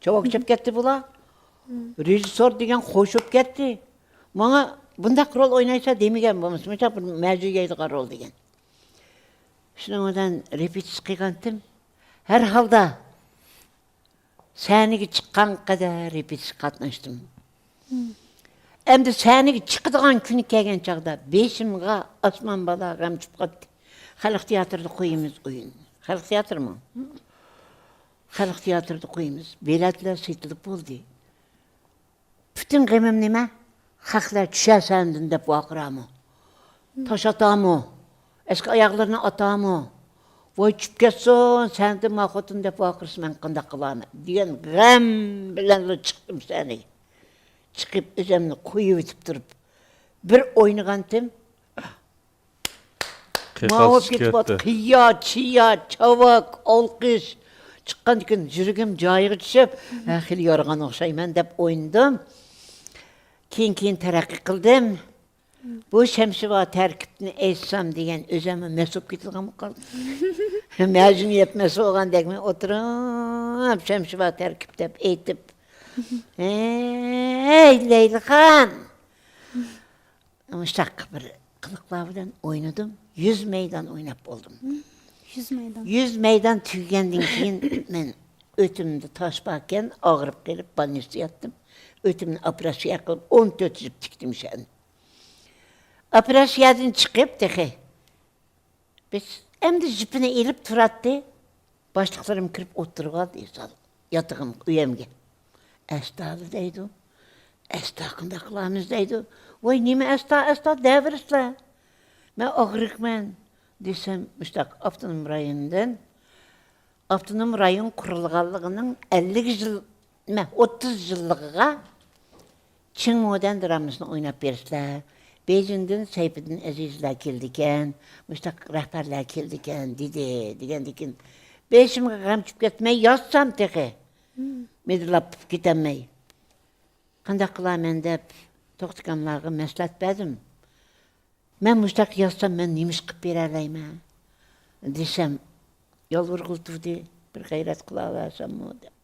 چاۋاك چىقىپ كەتتى بۇلار. رېژىسسور دېگەن خوش بولۇپ كەتتى. ماڭا بۇنداق رول ئوينايسەن دېمىگەن بولمىسا، مۇشۇنداق بىر مەجۈ يەيدىغان رول دېگەن. شۇنىڭ بىلەن رېپېتىتسىيە قىلغانتىم. ھەر ھالدا سەھنىگە چىققان قەدەر رېپېتىتسىيە قاتناشتىم. ئەمدى سەھنىگە چىقىدىغان كۈنى كەلگەن چاغدا بېشىمغا ئاسمان بالا غەم چۈشۈپ قاپتۇ. خەلق تىياتىرىدا قويىمىز ئويۇن. خەلق تىياتىرىمۇ؟ خەلق تىياتىرىدا قويىمىز. بېلەتلەر سېتىلىپ بولدى. پۈتۈن غېمىم نېمە؟ خەقلەر چۈشەر سەھنىدىن دەپ ۋارقىرارمۇ؟ تاش ئاتارمۇ؟ ئەسكى ئاياغلىرىنى ئاتارمۇ؟ ۋاي چۈشۈپ كەتسۇن سەھنىدىن ما خوتۇن دەپ ۋارقىرىسا مەن قانداق قىلارمەن؟ دېگەن غەم بىلەنلا چىقتىم سەھنىگە. چىقىپ ئۆزۈمنى قويۇۋېتىپ تۇرۇپ بىر ئوينىغانتىم. ماۋۇ كېتىۋاتىدۇ. قىيا، چىيا، چاۋاك، ئالقىش. چىققاندىن كېيىن يۈرىكىم جايىغا چۈشۈپ، ھە، خېلى يارىغان ئوخشايمەن دەپ ئوينىدىم. كېيىن، كېيىن تەرەققىي قىلدىم. بۇ شەمشىۋا تەركىبىنى ئېيتسام دېگەن ئۆزۈممۇ مەست بولۇپ كېتىدىغان بولۇپ قالدىم. مەجۈن يەپ مەست بولغاندەكمەن ئولتۇرۇپ، شەمشىۋا تەركىب دەپ ئېيتىپ. ھەي، لەيلىخان! مۇشۇنداق بىر قىلىقلار بىلەن ئوينىدىم. يۈز مەيدان ئويناپ بولدۇم. يۈز مەيدان. يۈز مەيدان تۈگىگەندىن كېيىن مەن ئۆتۈمدە تاش باركەن، ئاغرىپ قېلىپ بولنىستە ياتتىم. ئۆتۈمنى ئوپېراتسىيە قىلىپ، ئون تۆت يىل تىكتىم شۇنى. ئوپېراتسىيەدىن چىقىپ تېخى بىز ئەمدى جىپىنى ئېلىپ تۇراتتى. باشلىقلىرىم كىرىپ ئولتۇرۇۋالدى زال، ياتىقىم، ئۆيەمگە. ئەستا دەيدۇ. ئەستا قانداق قىلارمىز دەيدۇ. ۋاي، نېمە ئەستا، ئەستا دەۋېرىسىلەر. مەن ئاغرىقمەن دېسەم، مۇشۇنداق ئاپتونوم رايوندىن، ئاپتونوم رايون قۇرۇلغانلىقىنىڭ ئەللىك يىل، نېمە، ئوتتۇز يىللىقىغا چىڭمۇدەن درامىسىنى ئويناپ بېرىسىلەر. بېيجىڭدىن سەيپىدىن ئەزىزلەر كېلىدىكەن، مۇشۇنداق رەھبەرلەر كېلىدىكەن، دېدى، دېگەندىكىن، بېشىمغا غەم چۈشۈپ كەتمەي ياتسام تېخى، مىدىرلاپ كېتەلمەي. قانداق قىلارمەن دەپ توختىكاملارغا مەسلىھەت بەردىم. مەن مۇشۇنداق ياتسام، مەن نېمە ئىش قىلىپ بېرەلەيمەن؟ دېسەم، يالۋۇرغىلى تۇردى، بىر غەيرەت قىلاۋەرسەممۇ دەپ.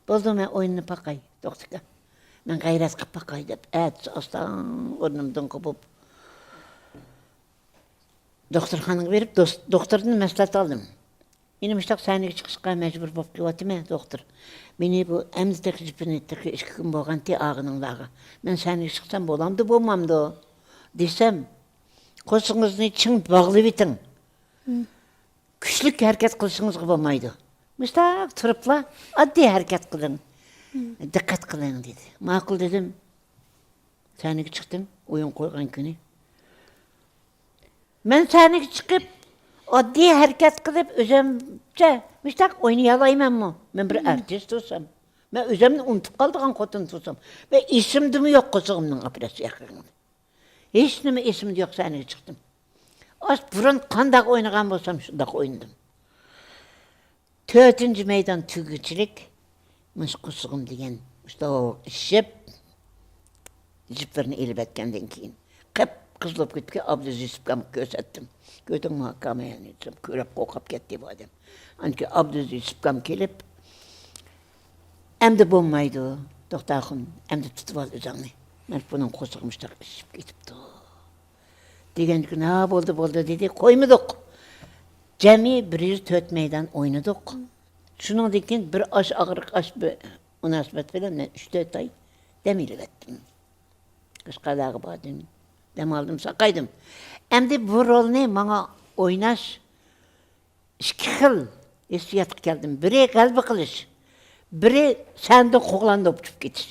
بولدى، مەن ئويۇننى باقاي، توختىكام. مەن غەيرەت قىلىپ باقاي دەپ، ئەتىسى ئاستا ئورنۇمدىن قوپۇپ، دوختۇرخانىغا بېرىپ، دوس-، دوختۇردىن مەسلىھەت ئالدىم. مېنى مۇشۇنداق سەھنىگە چىقىشقا مەجبۇر بولۇپ قېلىۋاتىمەن، دوختۇر. مېنى بۇ ئەمدى تېخى جىپىنى تېخى ئىككى كۈن بولغانتى ئالغىنىڭلارغا. مەن سەھنىگە چىقسام بولامدۇ، بولمامدۇ؟ دېسەم، قورسىقىڭىزنى چىڭ باغلىۋېتىڭ. كۈچلۈك ھەرىكەت قىلىشىڭىزغا بولمايدۇ. مۇشۇنداق تۇرۇپلا ئاددىي ھەرىكەت قىلىڭ. دىققەت قىلىڭ، دېدى. ماقۇل، دېدىم. سەھنىگە چىقتىم، ئويۇن قويغان كۈنى. مەن سەھنىگە چىقىپ، ئاددىي ھەرىكەت قىلىپ، ئۆزۈمچە مۇشۇنداق ئوينىيالايمەنمۇ؟ مەن بىر ئارتىس تۇرسام، مەن ئۆزۈمنى ئۇنتۇپ قالىدىغان خوتۇن تۇرسام، مەن ئېسىمدىمۇ يوق قورسىقىمنىڭ ئوپېراتسىيە قىلغىنى. ھېچنېمە ئېسىمدە يوق، سەھنىگە چىقتىم. ئاز بۇرۇن قانداق ئوينىغان بولسام، شۇنداق ئوينىدىم. تۆتىنچى مەيدان تۈگىگۈچىلىك مۇشۇ قورسىقىم دېگەن شۇنداق ئىششىپ، جىپلىرىنى ئېلىۋەتكەندىن كېيىن، قىپقىزىل بولۇپ كېتىپكەن، ئابدۇزىز يۈسۈپكامغا كۆرسەتتىم. «كۆردۈڭمۇ ئاكام؟» دېسەم، كۆرۈپ قورقۇپ كەتتى بۇ ئادەم. ئاندىن كېيىن ئابدۇزىز يۈسۈپكام كېلىپ، «ئەمدى بولمايدۇ، توختاخۇن، ئەمدى تۇتۇۋال ئۆزۈڭنى. مانا بۇنىڭ قورسىقى مۇشتاق ئىششىپ كېتىپتۇ» دېگەندىكىن، «ھا، بولدى، بولدى» دېدى، قويمىدۇق. جەمئىي بىر يۈز تۆت مەيدان ئوينىدۇق. شۇنىڭدىن كېيىن بىر ئاش ئاغرىق، ئاش بىر مۇناسىۋەت بىلەن مەن ئۈچ تۆت ئاي دەم ئېلىۋەتتىم. قەشقەرلەرگە باردىم، دەم ئالدىم، ساقايدىم. ئەمدى بۇ رولنى ماڭا ئويناش ئىككى خىل ھېسسىياتقا كەلدىم. بىرى غەلىبە قىلىش، بىرى سەندىن قوغلاندى ئۇچۇپ كېتىش.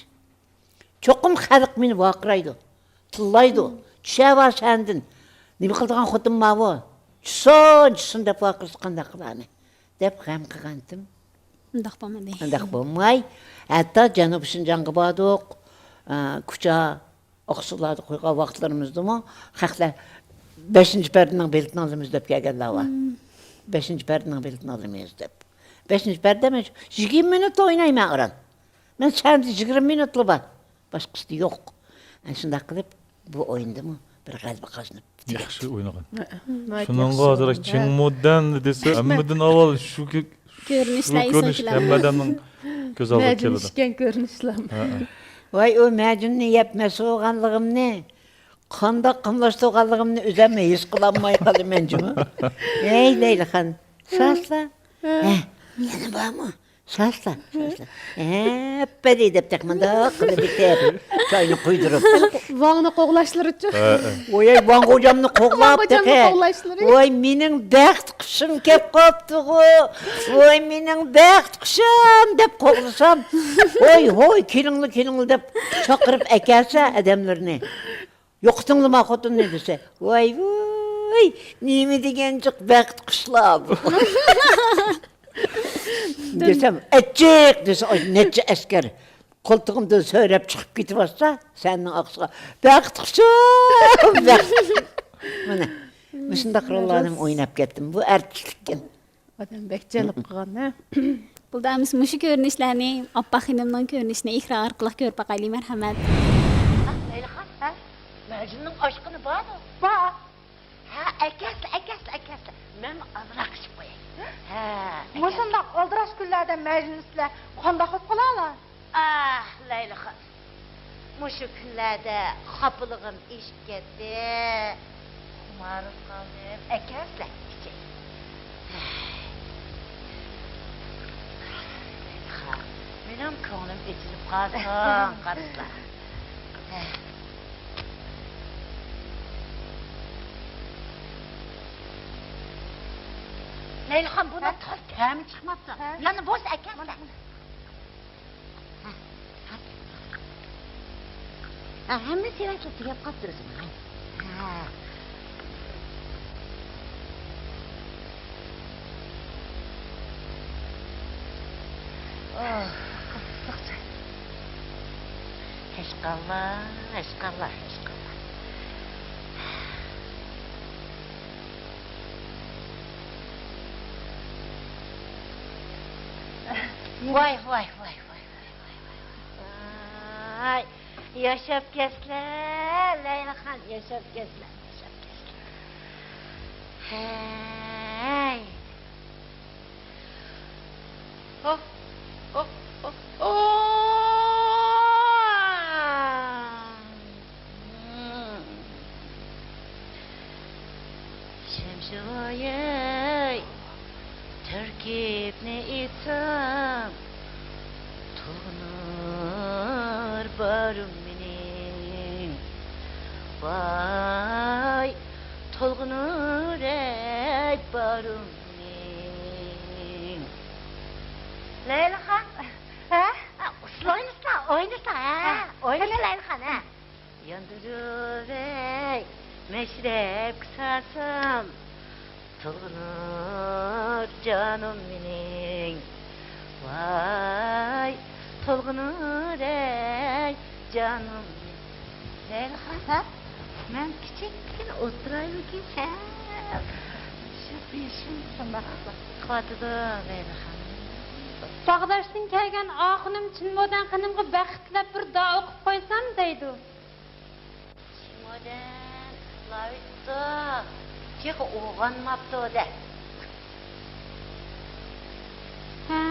چوقۇم خەلق مېنى ۋارقىرايدۇ، تىللايدۇ. «چۈشەر بار سەندىن. نېمە قىلىدىغان خوتۇن ماۋۇ؟ چۈشسۇن، چۈشسۇن» دەپ ۋارقىرىسا قانداق قىلارنى دەپ غەم قىلغانتىم. ئۇنداق بولمىدى. ئۇنداق بولماي، ھەتتا جەنۇبىي شىنجاڭغا باردۇق. ئە، كۇچا ئاقسۇلاردا قويغان ۋاقىتلىرىمىزدىمۇ خەقلەر «بەشىنچى پەردىنىڭ بېلىتىنى ئالىمىز» دەپ كەلگەنلەر بار. «بەشىنچى پەردىنىڭ بېلىتىنى ئالىمىز» دەپ. بەشىنچى پەردە مەن شۇ يىگىرمە مىنۇتلا ئوينايمەن ئاران. مەن سەھنىدە يىگىرمە مىنۇتلا بار. باشقىسى يوق. ئەنە شۇنداق قىلىپ، بۇ ئويۇندىمۇ بىر غەلىبە قازىنىپ. ياخشى ئوينىغان. ھە، ناھايىتى شۇنىڭغا ياخشى ھازىر ئوينىدى. چىڭمۇدەن دېسە، ھەممىدىن ئاۋۋال شۇ كۆ-، كۆرۈنۈشلەر شۇ ئېسىڭ كۆرۈنۈش كېلەمدۇ؟ ھەممە ئادەمنىڭ كۆز ئالدىغا كېلىدۇ. مەجىن ئىكەن كۆرۈنۈشلەر. ھە، ھە. ۋاي، ئۇ مەجىننى يەپ مەست بولغانلىقىمنى، قانداق قاملاشتۇرغانلىقىمنى ئۆزۈممۇ ھېس قىلالماي قالدىم جۇمۇ. ھەي، لەيلىخان، ساسلا. ھە، يەنە بارمۇ؟ ساسلا، ساسلا. ھەپپىدى دەپ تېخى مۇنداق قىلىپ بېكىتىپ، چاينى قۇيدۇرۇپ. ۋاڭنى قوغلاشلىرىچۇ؟ ھە، ھە. ۋاي، ۋاڭ غوجامنى قوغلاپ ۋاڭ غوجامنى تېخى. قوغلاشلىرى. «ۋاي، مېنىڭ بەخت قۇشۇم كەپ قاپتىغۇ. ۋاي، مېنىڭ بەخت قۇشۇم» دەپ قوغلىسام، «ھوي، ھوي، كېلىڭلار، كېلىڭلار» دەپ چاقىرىپ ئەكەلسە ئادەملىرىنى. «يوقىتىڭلىما خوتۇننى» دېسە، «ۋاي، ۋۇي، نېمە دېگەن جىق بەخت قۇشلار بۇ» دېسەم، «ئەچچىق» دېسە، ئاي، نەچچە ئەسكەر قولتۇقۇمدىن سۆرەپ چىقىپ كېتىۋاتسا، سەھنىنىڭ ئارقىسىغا، «بەخت قۇشۇم، بەخت». مانا مۇشۇنداق روللارنى ئويناپ كەتتىم. بۇ ئارتىسلىككەن. ئادەم بەك جەلپ قىلغان، ھە؟ بولدى، ئەمىسە مۇشۇ كۆرۈنۈشلەرنى، ئاپپاق خېنىمنىڭ كۆرۈنۈشىنى ئېكران ئارقىلىق كۆرۈپ باقايلى، مەرھەمەت. ھە، لەيلىخان، ھە؟ مەجنۇننىڭ ئاشقىنى بارمۇ؟ بار. ھە، ئەكەلسە، ئەكەلسە، ئەكەلسە. مەنمۇ ئازراق ئىچىپ قوياي. ھە، ئەكەلسە. مۇشۇنداق ئالدىراش كۈنلەردە مەجنۇن ئىچسە قانداق بولۇپ قالارلا؟ ئاھ، لەيلىخان، مۇشۇ كۈنلەردە خاپىلىقىم ئېشىپ كەتتى. خۇمارىپ قالدىم. ئەكەلسىلە، ئىچەي. لەيلىخان، مېنىڭ كۆڭلۈم ئېچىلىپ قالسۇن، قارىسىلا. لەيلىخان، بۇنىڭ تازا تەمى چىقماپتۇ. يەنە بولسا ئەكەلسىلە. ھە، ھە، ھەممە سېۋەتلەر تۈگەپ قاپتۇ ئۆزۈم. ھە. ئوھ، قىزىق. ھەشقاللا، ھەشقاللا، ھەشقاللا. ۋاي، ۋاي، ۋاي، ۋاي. ۋاي، ياشاپ كەتسىلە، لەيلىخان، ياشاپ كەتسىلە، ياشاپ كەتسىلە. ھەي. ئوھ، ئوھ، ئوھ، ئوھ. شەمشىۋايەي، تەركىبنى ئېيتسام، تولغىنار باغرىم مېنىڭ. ۋاي، تولغىنار ئەي باغرىم مېنىڭ. لەيلىخان. ھە؟ ئۇسسۇل ئوينىسا، ئوينىسا، ھە؟ ھە. ئوينىسا، لەيلىخان، ھە. ياندۇرۇۋەي، مەشرەپكە سالسام، تولغىنار جانىم مېنىڭ. ۋاي، تولغىنار ئەي جانىم. لەيلىخان، ھە؟ مەن كىچىككىنە ئولتۇرايمىكىن سەل؟ شۇ بېشىم شۇنداق قىلىۋاتىدۇ، لەيلىخان. باغداشتىن كەلگەن ئاخۇنۇم چىنمودەن خېنىمغا بەخت تىلەپ بىر دۇئا ئوقۇپ قويسام دەيدۇ. چىنمودەن ئۇخلاۋېتىپتۇ. تېخى ئويغانماپتۇ دە. ھە.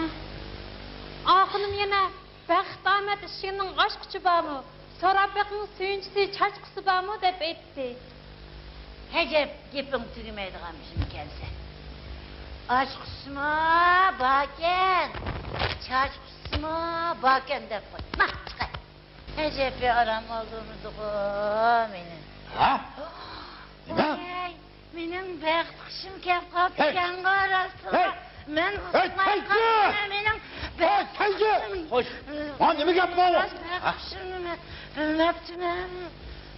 ئاخۇنۇم يەنە بەخت ئامەت ئىشىكنىڭ ئاچقۇچى بارمۇ؟ سوراپ بېقىڭ، سۆيۈنچىسى، چاچقۇسى بارمۇ؟ دەپ ئېيتتى. ئەجەب گېپىڭ تۈگىمەيدىغان مۇشۇمكەنسەن. ئاچقۇچىمۇ باركەن، چاچقۇچىمۇ باركەن دەپ قوي. ما، چىقاي. ئەجەب بىئارام ئالدۇرمىدىغۇ مېنى. ھە؟ نېمە؟ ۋاي، مېنىڭ بەخت قۇشۇم كەپ قاپتىكەنغۇ راستلا. ھەي! مەن ئۇخلىماي قالدىم، مېنىڭ بەخت قۇشۇم. خوش. ھە، نېمە گەپ بار؟ بەخت قۇشۇمنى مەن بىلمەپتىمەن.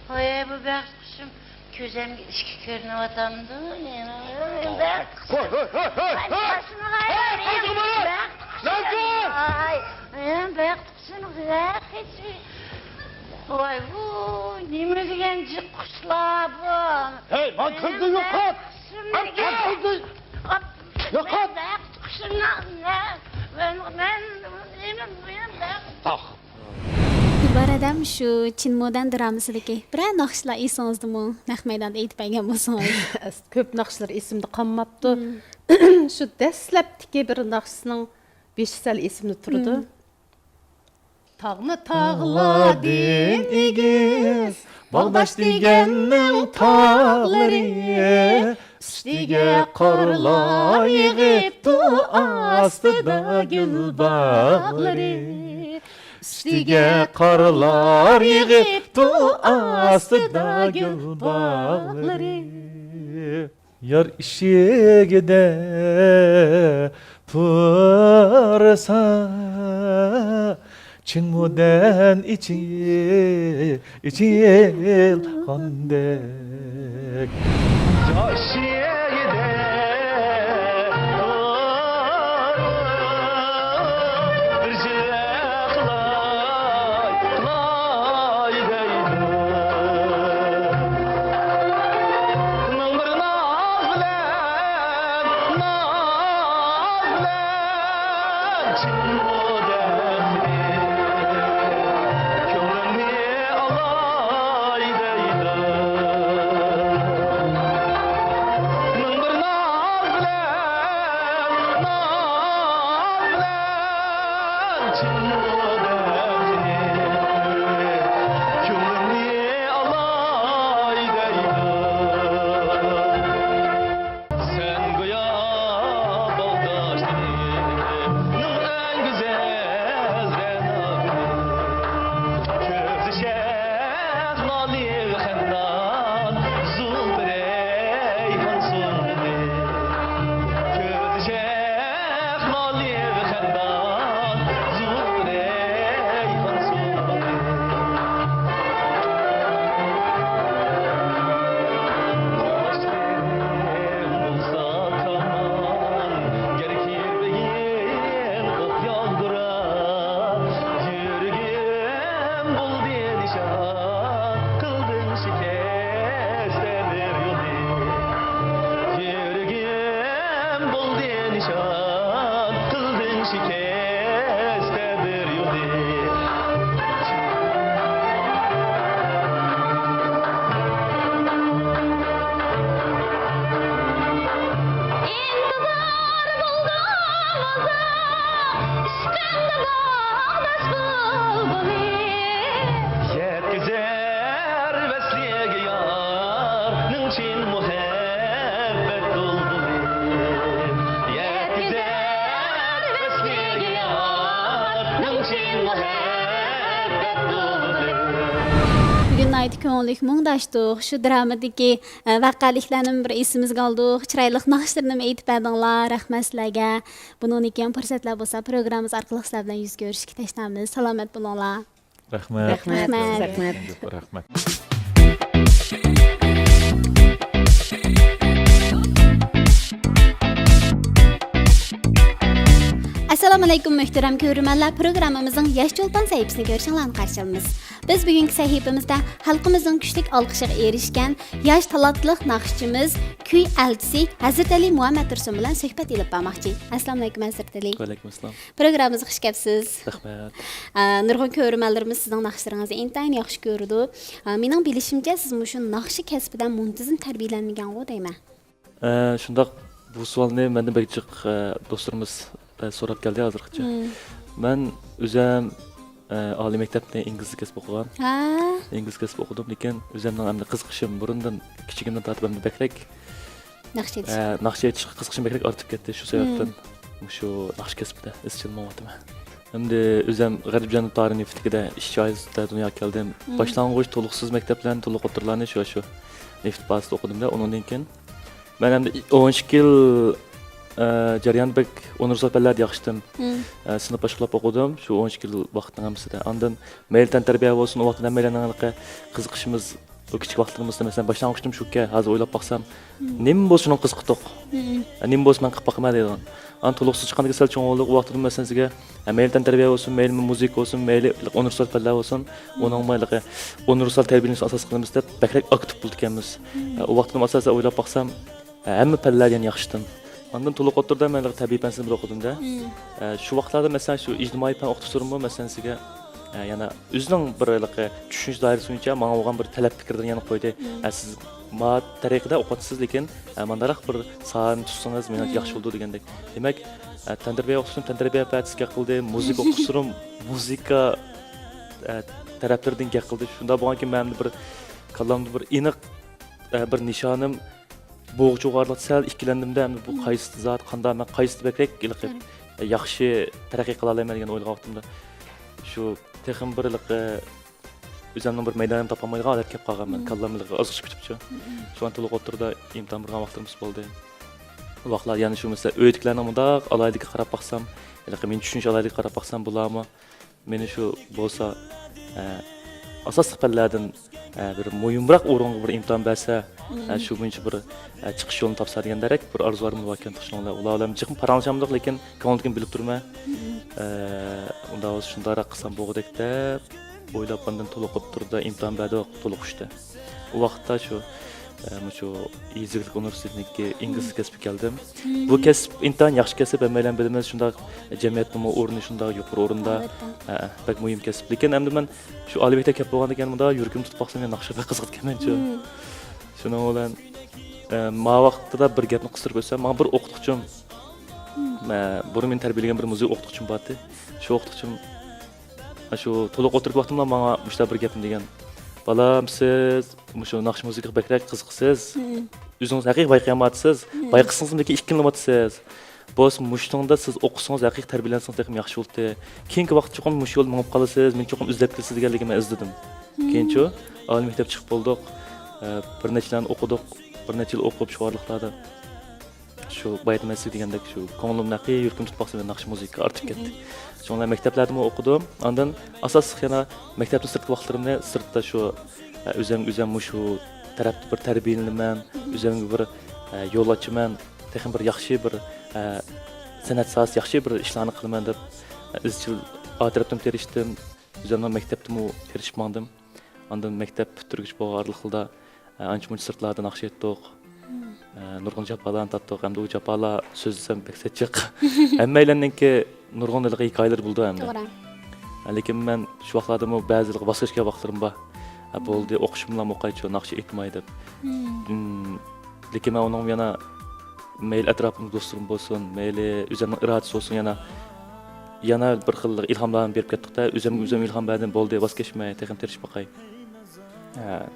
ۋاي، بۇ بەخت قۇشۇم كۆزۈمگە ئىككى كۆرۈنۈۋاتامدۇ؟ مېنىڭ بەخت قۇشۇم. ھوي، ھوي، ھوي، ھوي، ھوي! ھەي، قاچمىغاي، مېنىڭ بەخت قۇشۇم. ۋاي، مېنىڭ بەخت قۇشۇم، ۋاي، ۋۇي، نېمە دېگەن جىق قۇشلار بۇ؟ ھەي، ماڭا كۆزنى يوقات! ماڭا كۆزنى يوقات! مەن بەخت قۇشۇمنى، مەن، مەن، مېنىڭ، مېنىڭ بەخت. ئاھ. گۈلبارادەم، شۇ چىنمودەن درامىسىدىكى بىرەر ناخشىلار ئېسىڭىزدىمۇ؟ نەق مەيداندا ئېيتىپ بەرگەن بولسىڭىز. كۆپ ناخشىلار ئېسىمدە قالماپتۇ. شۇ دەسلەپتىكى بىر ناخشىسىنىڭ بېشى سەل ئېسىمدە تۇرىدۇ. تاغنى تاغلاردىن ئېگىز، باغداش دېگەننىڭ تاغلىرى، ئۈستىگە قارلار يېغىپتۇ، ئاستىدا گۈل باغلىرى. ئۈستىگە قارلار يېغىپتۇ، ئاستىدا گۈل باغلىرى. يار ئىشىكىدە تۇرسا، چىنمۇدەن ئىچى ئېچىلغاندەك. يار ئىشىكىدە تۇرسا، بىر جىق سەن گويا باغداشلىرىمنىڭ ئەڭ گۈزەل رەناگۈلى. كۆزى شەھنالى خەندان، زۇلپى رەيھان سۇلبۇلى. كۆزى شەھنالى خەندان، زۇلپى رەيھان سۇلبۇلى. ئىنتىزار بولدۇم ئۇزاق، ئىشقىمدا باغداش بۇلبۇلى. يەتكۈزەر ۋەسلىگە يارنىڭ چىن مۇھەببەت بۇلبۇلى. يەتكۈزەر ۋەسلىگە يارنىڭ چىن مۇھەببەت بۇلبۇلى. بۈگۈن ناھايىتى كۆڭۈللۈك مۇڭداشتۇق. شۇ درامىدىكى، ئە، ۋەقەلىكلەرنىمۇ بىر ئېسىمىزگە ئالدۇق. چىرايلىق ناخشىلىرىنىمۇ ئېيتىپ بەردىڭلار. رەھمەت سىلەرگە. بۇنىڭدىن كېيىن پۇرسەتلەر بولسا، پروگراممىمىز ئارقىلىق سىلەر بىلەن يۈز كۆرۈشۈشكە تەشنامىز. سالامەت بولۇڭلار. رەھمەت. رەھمەت. رەھمەت. رەھمەت. ئەسسالامۇئەلەيكۇم، مۆھتەرەم كۆرۈرمەنلەر، پروگراممىمىزنىڭ ياش چولپان سەھىپىسىنى كۆرۈشۈڭلارنى قارشى ئالىمىز. بىز بۈگۈنكى سەھىپىمىزدە خەلقىمىزنىڭ كۈچلۈك ئالقىشىغا ئېرىشكەن ياش تالانتلىق ناخشىچىمىز، كۈي ئەلچىسى ھەزرىتەلى مۇھەممەد تۇرسۇن بىلەن سۆھبەت ئېلىپ بارماقچى. ئەسسالامۇئەلەيكۇم، ھەزرىتەلى. ۋەئەلەيكۇم ئەسسالام. پروگراممىمىزغا خۇش كەپسىز. رەھمەت. ئە، نۇرغۇن كۆرۈرمەنلىرىمىز سىزنىڭ ناخشىلىرىڭىزنى ئىنتايىن ياخشى كۆرىدۇ. ئە، مېنىڭ بىلىشىمچە، سىز مۇشۇ ناخشا كەسپىدە مۇنتىزىم تەربىيەلەنمىگەنغۇ دەيمەن. ئە، شۇنداق، بۇ سوئالنى مەندىن بەك جىق، ئە، دوستلىرىمىز، ئە، سوراپ كەلدى ھازىرغىچە. مەن ئۆزۈم، ئە، ئالىي مەكتەپنى ئىنگلىز كەسپى ئوقۇغان. ھە؟ ئىنگلىز كەسپى ئوقۇدۇم، لېكىن ئۆزۈمنىڭ ئەمدى قىزىقىشىم بۇرۇندىن، كىچىكىمدىن تارتىپ ئەمدى بەكرەك، ناخشا ئېيتىش. ئە، ناخشا ئېيتىشقا قىزىقىشىم بەكرەك ئارتىپ كەتتى. شۇ سەۋەبتىن مۇشۇ ناخشا كەسپىدە ئىزچىل مېڭىۋاتىمەن. ئەمدى ئۆزۈم غەربىي جەنۇب تارى نېفىتلىكىدە ئىش جايىدا دۇنياغا كەلدىم. باشلانغۇچ تولۇقسىز مەكتەپلەرنى، تولۇق ئوتتۇرىلارنى شۇ، شۇ نېفىت بازىسىدا ئوقۇدۇم-دە. ئۇنىڭدىن كېيىن مەن ئەمدى ئون ئىككى يىل، ئە، جەريان بەك ئۇنىۋېرسال پەنلەردە ياخشى ئىدىم. ئە، سىنىپ باشقىلاپ ئوقۇدۇم شۇ ئون ئىككى يىل ۋاقىتنىڭ ھەممىسىدە. ئاندىن مەيلى تەنتەربىيە بولسۇن، ئۇ ۋاقىتتا ھەممەيلەننىڭ ھېلىقى قىزىقىشىمىز، ئۇ كىچىك ۋاقىتلىرىمىزدا، مەسىلەن، باشلانغۇچتىمۇ شۇكەن، ھازىر ئويلاپ باقسام، نېمە بولسا شۇنىڭغا قىزىقتۇق. نېمە بولسا مەن قىلىپ باقىمەن دەيدىغان. ئاندىن تولۇقسىز چىققاندىكىن سەل چوڭ بولدۇق. ئۇ ۋاقىتتا مەسىلەن سىزگە، ھە، مەيلى تەنتەربىيە بولسۇن، مەيلى مۇزىكا بولسۇن، مەيلى ئۇنىۋېرسال پەنلەر بولسۇن، ئۇنىڭغا ھېلىقى ئۇنىۋېرسال تەربىيەلىنىشنى ئاساس قىلىمىز دەپ بەكرەك ئاكتىپ بولىدىكەنمىز. ھە، ئۇ ۋاقىتتا ئاساسەن ئويلاپ باقسام، ھە، ھەممە پەنلەردىن ياخشى ئىدىم. ئاندىن تولۇق ئوتتۇرىدا مەن ھېلىقى تەبىئىي پەن سىنىپىدا ئوقۇدۇم-دە. ھە، شۇ ۋاقىتلاردا مەسىلەن شۇ ئىجتىمائىي پەن ئوقۇتقۇچىلىرىممۇ مەسىلەن سىزگە، ھە، يەنە ئۆزىنىڭ بىر ھېلىقى چۈشىنىش دائىرىسى بويىچە ماڭا بولغان بىر تەلەپ پىكىرلىرىنى يەنە قويدى. ھە، سىز ما تەرىقىدە ئوقۇۋاتىسىز، لېكىن، ھە، مانداقراق بىر ساھەنى تۇتسىڭىز مېنىڭچە ياخشى بولىدۇ دېگەندەك. دېمەك، ھە، تەنتەربىيە ئوقۇتقۇچىلىرىم تەنتەربىيە پەدىسىگە گەپ قىلدى، مۇزىكا ئوقۇتقۇچىلىرىم مۇزىكا، ھە، تەرەپلىرىدىن گەپ قىلدى. شۇنداق بولغانكىن مەن بىر كاللامدا بىر ئېنىق، ھە، بىر نىشانىم بوغۇچى ئوغارلىق سەل ئىككىلەندىم-دە، ئەمدى بۇ قايسى زات، قانداق، مەن قايسىدا بەكرەك ھېلىقى ياخشى تەرەققىي قىلالايمەن دېگەن ئويلىغان ۋاقتىمدا، شۇ تېخىمۇ بىر ھېلىقى ئۆزۈمنىڭ بىر مەيدانىمنى تاپالمايدىغان ھالەتكە كېلىپ قالغان مەن، كاللام ھېلىقى ئازغىچە پۈتۈپچۇ. شۇڭا تولۇق ئوتتۇرىدا ئىمتىھان بېرىدىغان ۋاقىتلىرىمىز بولدى. ئۇ ۋاقىتلار يەنە شۇ مەسىلەن ئۆيدىكىلەرنىڭ مۇنداق ئالاھىدىلىكىگە قاراپ باقسام، ھېلىقى مېنى چۈشىنىش ئالاھىدىلىكىگە قاراپ باقسام، بۇلارمۇ مېنى شۇ بولسا، ئە، ئاساسلىق پەنلەردىن، ئە، بىر مۇھىمراق ئورۇنغا بىر ئىمتىھان بەرسە، ئە، شۇ بويىچە بىر، ئە، چىقىش يولىنى تاپسا دېگەندەك بىر ئارزۇلىرىم بولىدىكەن. شۇنىڭ بىلەن ئۇلار بىلەن جىقمۇ پاراڭلىشالمىدۇق، لېكىن كۆڭلىدىكىنى بىلىپ تۇرىمەن. ئە، ئۇنداق بولسا شۇنداقراق قىلسام بولغۇدەك دەپ ئويلاپ، ئاندىن تولۇق ئوتتۇرىدا ئىمتىھان بەردۇق، تولۇق ئۈچتە. ئۇ ۋاقىتتا شۇ، ئە، مۇشۇ يېزا ئىگىلىك ئۇنىۋېرسىتېتىنىڭكى ئىنگلىز كەسپىگە كەلدىم. بۇ كەسىپ ئىنتايىن ياخشى كەسىپ، ھەممەيلەن بىلىمىز، شۇنداق جەمئىيەتنىڭمۇ ئورنى شۇنداق يۇقىرى ئورۇندا. ئەلۋەتتە. ھە، بەك مۇھىم كەسىپ. لېكىن ئەمدى مەن شۇ ئالىي مەكتەپكە كەپ بولغاندىن كېيىن مۇنداق يۈرىكىمنى تۇتۇپ باقسام، يەنە ناخشا بەك قىزىقىدىكەنمەنچۇ. شۇنىڭ بىلەن، ئە، ما ۋاقىتتا بىر گەپنى قىستۇرۇپ ئۆتسەم، ماڭا بىر ئوقۇتقۇچىم، مە-، بۇرۇن مېنى تەربىيەلىگەن بىر مۇزىكا ئوقۇتقۇچىم بارتى. شۇ ئوقۇتقۇچىم، ئە، شۇ تولۇق ئوتتۇرىدىكى ۋاقتىمدا ماڭا مۇشۇنداق بىر گەپنى دېگەن. بالام، سىز مۇشۇ ناخشا مۇزىكىغا بەكرەك قىزىقىسىز. ئۆزىڭىز ھەقىقىي بايقىيالمايۋاتىسىز. بايقىسىڭىزمۇ لېكىن ئىككىلىنىۋاتىسىز. بولسا مۇشۇنىڭدا سىز ئوقۇسىڭىز، ھەقىقىي تەربىيەلەنسىڭىز تېخىمۇ ياخشى بولاتتى. كېيىنكى ۋاقىتتا چوقۇم مۇشۇ يولدا مېڭىپ قالىسىز، مېنى چوقۇم ئىزدەپ كېلىسىز دېگەنلىكىنى مەن ئىزدىدىم. كېيىنچۇ، ئالىي مەكتەپ چىقىپ بولدۇق. ئە، بىر نەچچىلەرنى ئوقۇدۇق. بىر نەچچە يىل ئوقۇپ شۇ ئارىلىقلاردا شۇ بايىتمەسلىك دېگەندەك شۇ كۆڭلۈمنى ھەقىقىي يۈرىكىمنى تۇتۇپ باقسا مەن ناخشا مۇزىكا ئارتىپ كەتتى. شۇڭا مەكتەپلەردىمۇ ئوقۇدۇم. ئاندىن ئاساسلىق يەنە مەكتەپتىن سىرتقى ۋاقىتلىرىمنى سىرتتا شۇ، ئە، ئۆزۈمگە ئۆزۈم مۇشۇ تەرەپتە بىر تەربىيەلىنىمەن، ئۆزۈمگە بىر، ئە، يول ئاچىمەن، تېخىمۇ بىر ياخشى بىر، ئە، سەنئەت ساھەسىدە ياخشى بىر ئىشلارنى قىلىمەن دەپ، ئە، ئىزچىل ئا تەرەپتىمۇ تىرىشتىم. ئۆزۈمنىڭ مەكتەپتىمۇ تىرىشىپ ماڭدىم. ئاندىن مەكتەپ پۈتتۈرگۈچ بولغان ئارىلىقلىرىدا، ئە، ئانچە-مۇنچە سىرتلاردا ناخشا ئېيتتۇق. ئە، نۇرغۇن جاپالارنى تارتتۇق. ئەمدى ئۇ جاپالار سۆزلىسەم بەك سەتچىق. ھەممەيلەننىڭكى نۇرغۇن ھېلىقى ھېكايىلىرى بولىدۇ ئەمدى. توغرا. ئە، لېكىن مەن شۇ ۋاقىتلاردىمۇ بەزىلىرىگە ۋاز كەچكەن ۋاقىتلىرىم بار. ئە، بولدى، ئوقۇشۇملا ئوقايچۇ، ناخشا ئېيتماي دەپ. لېكىن مەن ئۇنىڭغا يەنە مەيلى ئەتراپىمدا دوستلىرىم بولسۇن، مەيلى ئۆزۈمنىڭ ئىرادىسى بولسۇن، يەنە، يەنە بىر خىل ئىلھاملارنى بېرىپ كەتتۇق-دە، ئۆزۈمگە ئۆزۈم ئىلھام بەردىم، بولدى، ۋاز كەچمەي، تېخىمۇ تىرىشىپ باقاي. ھە،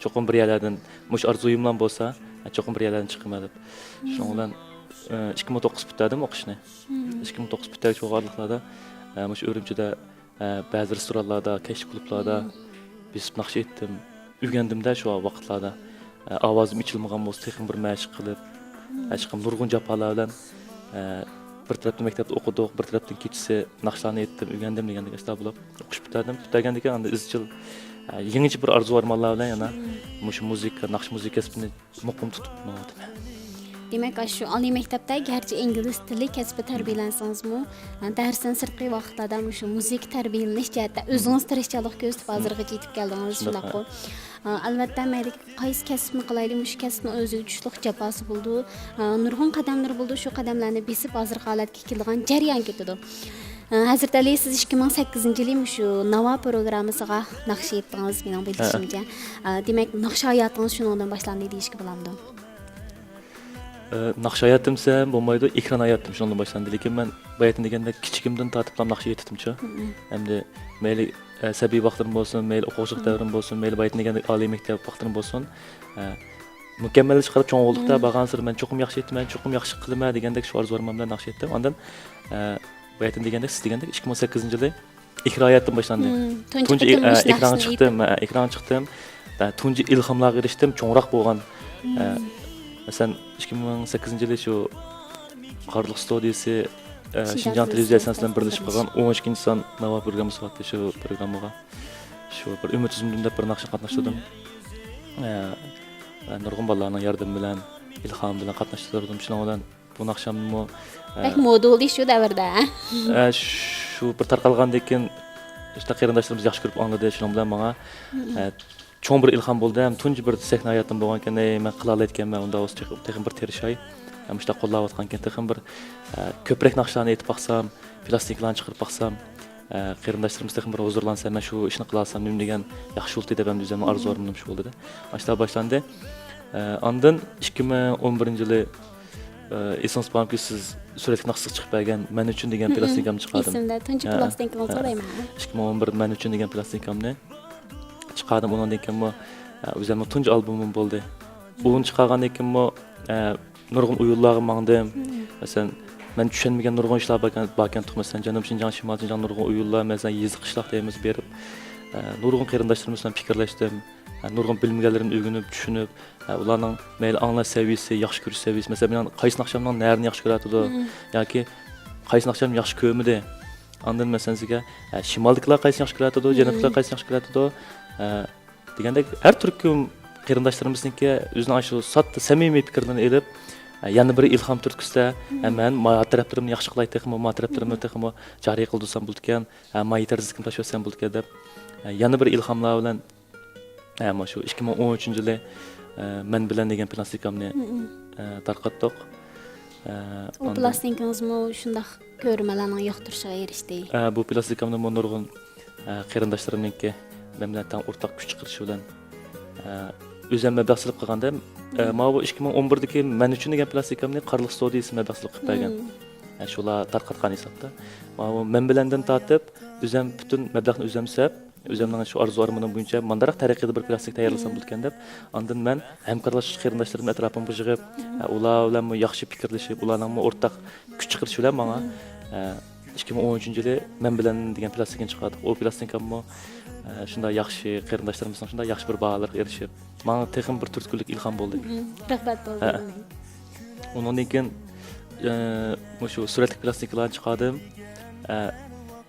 چوقۇم بىر يەرلەردىن، مۇشۇ ئارزۇيۇملا بولسا، ھە، چوقۇم بىر يەرلەردىن چىقىمەن دەپ. شۇنىڭ بىلەن، ئە، ئىككى مىڭ توققۇز پۈتتۈردۈم ئوقۇشنى. ئىككى مىڭ توققۇز پۈتتۈرگۈچ بولغان ئارىلىقلاردا، ئە، مۇشۇ ئۈرۈمچىدە، ئە، بەزى رېستورانلاردا، كەچلىك كۇلۇبلاردا بېسىپ ناخشا ئېيتتىم. ئۆگەندىم-دە شۇ ۋاقىتلاردا. ئە، ئاۋازىم ئېچىلمىغان بولسا، تېخىمۇ بىر مەشىق قىلىپ، ھېچقانداق نۇرغۇن جاپالار بىلەن، ئە، بىر تەرەپتىن مەكتەپتە ئوقۇدۇق، بىر تەرەپتىن كېچىسى ناخشىلارنى ئېيتتىم، ئۆگەندىم دېگەندەك ئىشلار بولۇپ، ئوقۇش پۈتتۈردۈم. پۈتتۈرگەندىن كېيىن ئاندىن ئىزچىل، ئە، يېڭىچە بىر ئارزۇ-ئارمانلار بىلەن يەنە مۇشۇ مۇزىكا، ناخشا مۇزىكا كەسپىنى مۇقىم تۇتۇپ مېڭىۋاتىمەن. دېمەك، ئاشۇ ئالىي مەكتەپتە گەرچە ئىنگلىز تىلى كەسپى تەربىيەلەنسىڭىزمۇ، دەرستىن سىرتقى ۋاقىتلاردا مۇشۇ مۇزىكا تەربىيەلىنىش جەھەتتە ئۆزىڭىز تىرىشچانلىق كۆرسىتىپ ھازىرغىچە يېتىپ كەلدىڭىز، شۇنداق. شۇنداققۇ؟ ئەلۋەتتە، مەيلى قايسى كەسىپنى قىلايلى، مۇشۇ كەسىپنىڭ ئۆزىگە چۈشلۈك جاپاسى بولىدۇ. نۇرغۇن قەدەملىرى بولىدۇ، شۇ قەدەملەرنى بېسىپ ھازىرقى ھالەتكە كېلىدىغان جەريان كېتىدۇ. ھەزرىتى ئەلى، سىز ئىككى مىڭ سەككىزىنچى يىلى مۇشۇ ناۋا پروگراممىسىغا ناخشا ئېيتتىڭىز، مېنىڭ بىلىشىمچە. دېمەك، ناخشا ھاياتىڭىز شۇنىڭدىن باشلاندى دېيىشكە بولامدۇ؟ ئە، ناخشا ھاياتىم دېسەم بولمايدۇ، ئېكران ھاياتىم شۇنىڭدىن باشلاندى. لېكىن مەن باياتىن دېگەندەك كىچىكىمدىن تارتىپلا ناخشا ئېيتتىمچۇ. مم. ئەمدى مەيلى، ئە، سەبىي ۋاقىتلىرىم بولسۇن، مەيلى ئوقۇغۇچىلىق مم. دەۋرىم بولسۇن، مەيلى باياتىن دېگەندەك ئالىي مەكتەپ ۋاقىتلىرىم بولسۇن، ئە، مۇكەممەللىشىپ قاراپ چوڭ بولدۇقتا، مم. بارغانسېرى مەن چوقۇم ياخشى ئېيتىمەن، چوقۇم ياخشى قىلىمەن دېگەندەك شوئار زورىمام بىلەن ناخشا ئېيتتىم. ئاندىن، ئە، باياتىن دېگەندەك، سىز دېگەندەك ئىككى مىڭ سەككىزىنچى يىلى ئېكران ھاياتىم باشلاندى. مم. تۇنجى تۇنجى، قېتىم ئە، مۇشۇ ئېكرانغا ناخشىنى چىقتىم، ئېيتتىڭىز. ئە، ئېكرانغا چىقتىم. ئە، تۇنجى ئىلھاملارغا ئېرىشتىم، چوڭراق بولغان. مم. ئە، مەسىلەن، ئىككى مىڭ سەككىزىنچى يىلى شۇ قارلۇق ستۇدىيىسى، ئە، شىنجاڭ شىنجاڭ تېلېۋىزىيە تېلېۋىزىيەسى بىلەن بىرلىشىپ قىلغان ئون ئىككىنچى سان ناۋا پروگراممىسى بارتتى، شۇ پروگراممىغا. شۇ بىر ئۈمىد ئۈزمىدىم دەپ بىر ناخشا قاتناشتۇردۇم. مم. ئە، ئە، نۇرغۇن بالىلارنىڭ ياردىمى بىلەن، ئىلھامى بىلەن قاتناشتۇردۇم. شۇنىڭ بىلەن بۇ ناخشاممۇ، ئە، بەك مودا بولدى شۇ دەۋردە. ئە، شۇ بىر تارقالغاندىن كېيىن، شۇنداق قېرىنداشلىرىمىز ياخشى كۆرۈپ ئاڭلىدى. شۇنىڭ بىلەن ماڭا، مم. ئە، چوڭ بىر ئىلھام بولدى. ھەم تۇنجى بىر سەھنە ھاياتىم بولغانكەن، ئەي، مەن قىلالايدىكەنمەن، ئۇنداق بولسا تېخى، تېخىمۇ بىر تىرىشاي. ھەم مۇشۇنداق قوللاۋاتقانكەن، تېخىمۇ بىر، ئە، كۆپرەك ناخشىلارنى ئېيتىپ باقسام، پىلاستىنكىلارنى چىقىرىپ باقسام، ئە، قېرىنداشلىرىمىز تېخىمۇ بىر ھۇزۇرلانسا، مەن شۇ ئىشنى قىلالىسام نېمە دېگەن ياخشى بولتى دەپ ھەم ئۆزۈمنىڭ مم. ئارزۇ ئارمىنىم شۇ بولدى. ئاشۇنداق باشلاندى. ئە، ئاندىن ئىككى مىڭ ئون بىرىنچى يىلى، ئە، ئېسىڭىزدە بارمىكىن، سىز سۈرەتلىك ناخشىسىغا چىقىپ بەرگەن مەن ئۈچۈن دېگەن مم. پىلاستىنكامنى چىقاردىم. ئېسىمدە، تۇنجى ھە، پىلاستىنكىڭىزغۇ ھە. دەيمەن. ئىككى مىڭ ئون بىر مەن ئۈچۈن دېگەن پىلاستىنكامنى چىقاردىم. ئۇنىڭدىن كېيىنمۇ، ئە، ئۆزۈمنىڭ تۇنجى ئالبومۇم بولدى. ئۇنى چىقارغاندىن كېيىنمۇ، ئە، نۇرغۇن ئويۇنلارغا ماڭدىم. مم. مەسىلەن، مەن چۈشەنمىگەن نۇرغۇن ئىشلار باركەن، باركەن تۇق. مەسىلەن، جەنۇب شىنجاڭ، شىمال شىنجاڭ نۇرغۇن ئويۇنلار، مەسىلەن، يېزا، قىشلاق دەيمىز، بېرىپ، ئە، نۇرغۇن قېرىنداشلىرىمىز بىلەن پىكىرلەشتىم. ئە، نۇرغۇن بىلمىگەنلىرىمنى ئۆگىنىپ، چۈشىنىپ، ئە، ئۇلارنىڭ مەيلى ئاڭلاش سەۋىيەسى، ياخشى كۆرۈش سەۋىيەسى، مەسىلەن، مېنىڭ قايسى ناخشامنىڭ نەرىنى ياخشى كۆرۈۋاتىدۇ مم. ياكى قايسى ناخشام ياخشى كۆرمىدى. ئاندىن مەسىلەن سىزگە، ئە، شىمالدىكىلار قايسىنى ياخشى كۆرۈۋاتىدۇ، مم. جەنۇبتىكىلار قايسىنى ياخشى كۆرۈۋاتىدۇ، ئە، دېگەندەك ھەر تۈركۈم قېرىنداشلىرىمىزنىڭكى ئۆزىنىڭ ئاشۇ ساددا، سەمىمىي پىكىرلىرىنى ئېلىپ، ئە، يەنە بىر ئىلھام تۈرتكۈسىدە، مم. ئە، مەن ما تەرەپلىرىمنى ياخشى قىلاي تېخىمۇ، ما تەرەپلىرىمنى مم. تېخىمۇ جارى قىلدۇرسام بولىدىكەن، ئە، ما يېتەرسىزلىكىمنى تاشلىۋەتسەم بولىدىكەن دەپ، ئە، يەنە بىر ئىلھاملار بىلەن ئە، مانا شۇ ئىككى مىڭ ئون ئۈچىنچى يىلى، ئە، مەن بىلەن دېگەن پىلاستىنكامنى، مم. ئە، تارقاتتۇق. ئە، ئۇ ئاندىن پىلاستىنكىڭىزمۇ شۇنداق كۆرۈرمەنلەرنىڭ ياقتۇرۇشىغا ئېرىشتى. ئە، بۇ پىلاستىنكامنىمۇ نۇرغۇن، ئە، قېرىنداشلىرىمنىڭكى مەن بىلەن تەڭ ئورتاق كۈچ چىقىرىشى بىلەن، ئە، ئۆزۈم مەبلەغ سېلىپ قىلغاندا، ئە، مم. ماۋۇ ئىككى مىڭ ئون بىردىكى مەن ئۈچۈن دېگەن پىلاستىنكامنى قارلىق ستۇدىيىسى مەبلەغ سېلىپ قىلىپ بەرگەن. مم. ئە، شۇلار تارقاتقان ھېسابتا. ماۋۇ مەن بىلەندىن تارتىپ، ئۆزۈم پۈتۈن مەبلەغنى ئۆزۈم سەپ، ئۆزۈمنىڭ شۇ ئارزۇ ئارمىنىم بويىچە مانداقراق تەرىقىدە بىر پىلاستىنكا تەييارلىسام مم. بولىدىكەن دەپ، ئاندىن مەن ھەمكارلاشقۇچى قېرىنداشلىرىمنى ئەتراپىمغا يىغىپ، مم. ئە، ئۇلار بىلەنمۇ ياخشى پىكىرلىشىپ، ئۇلارنىڭمۇ ئورتاق كۈچ چىقىرىشى بىلەن ماڭا، مم. ئە، ئىككى مىڭ ئون ئۈچىنچى يىلى مەن بىلەن دېگەن پىلاستىنكىنى چىقاردۇق. ئۇ پىلاستىنكاممۇ، ئە، شۇنداق ياخشى قېرىنداشلىرىمىزنىڭ شۇنداق ياخشى بىر باھالىرىغا ئېرىشىپ، ماڭا تېخىمۇ بىر تۈرتكىلىك ئىلھام بولدى. مم. رەھمەت بولدى. ھە. ئۇنىڭدىن كېيىن، ئە، مۇشۇ سۈرەتلىك پىلاستىنكىلارنى چىقاردىم. ئە،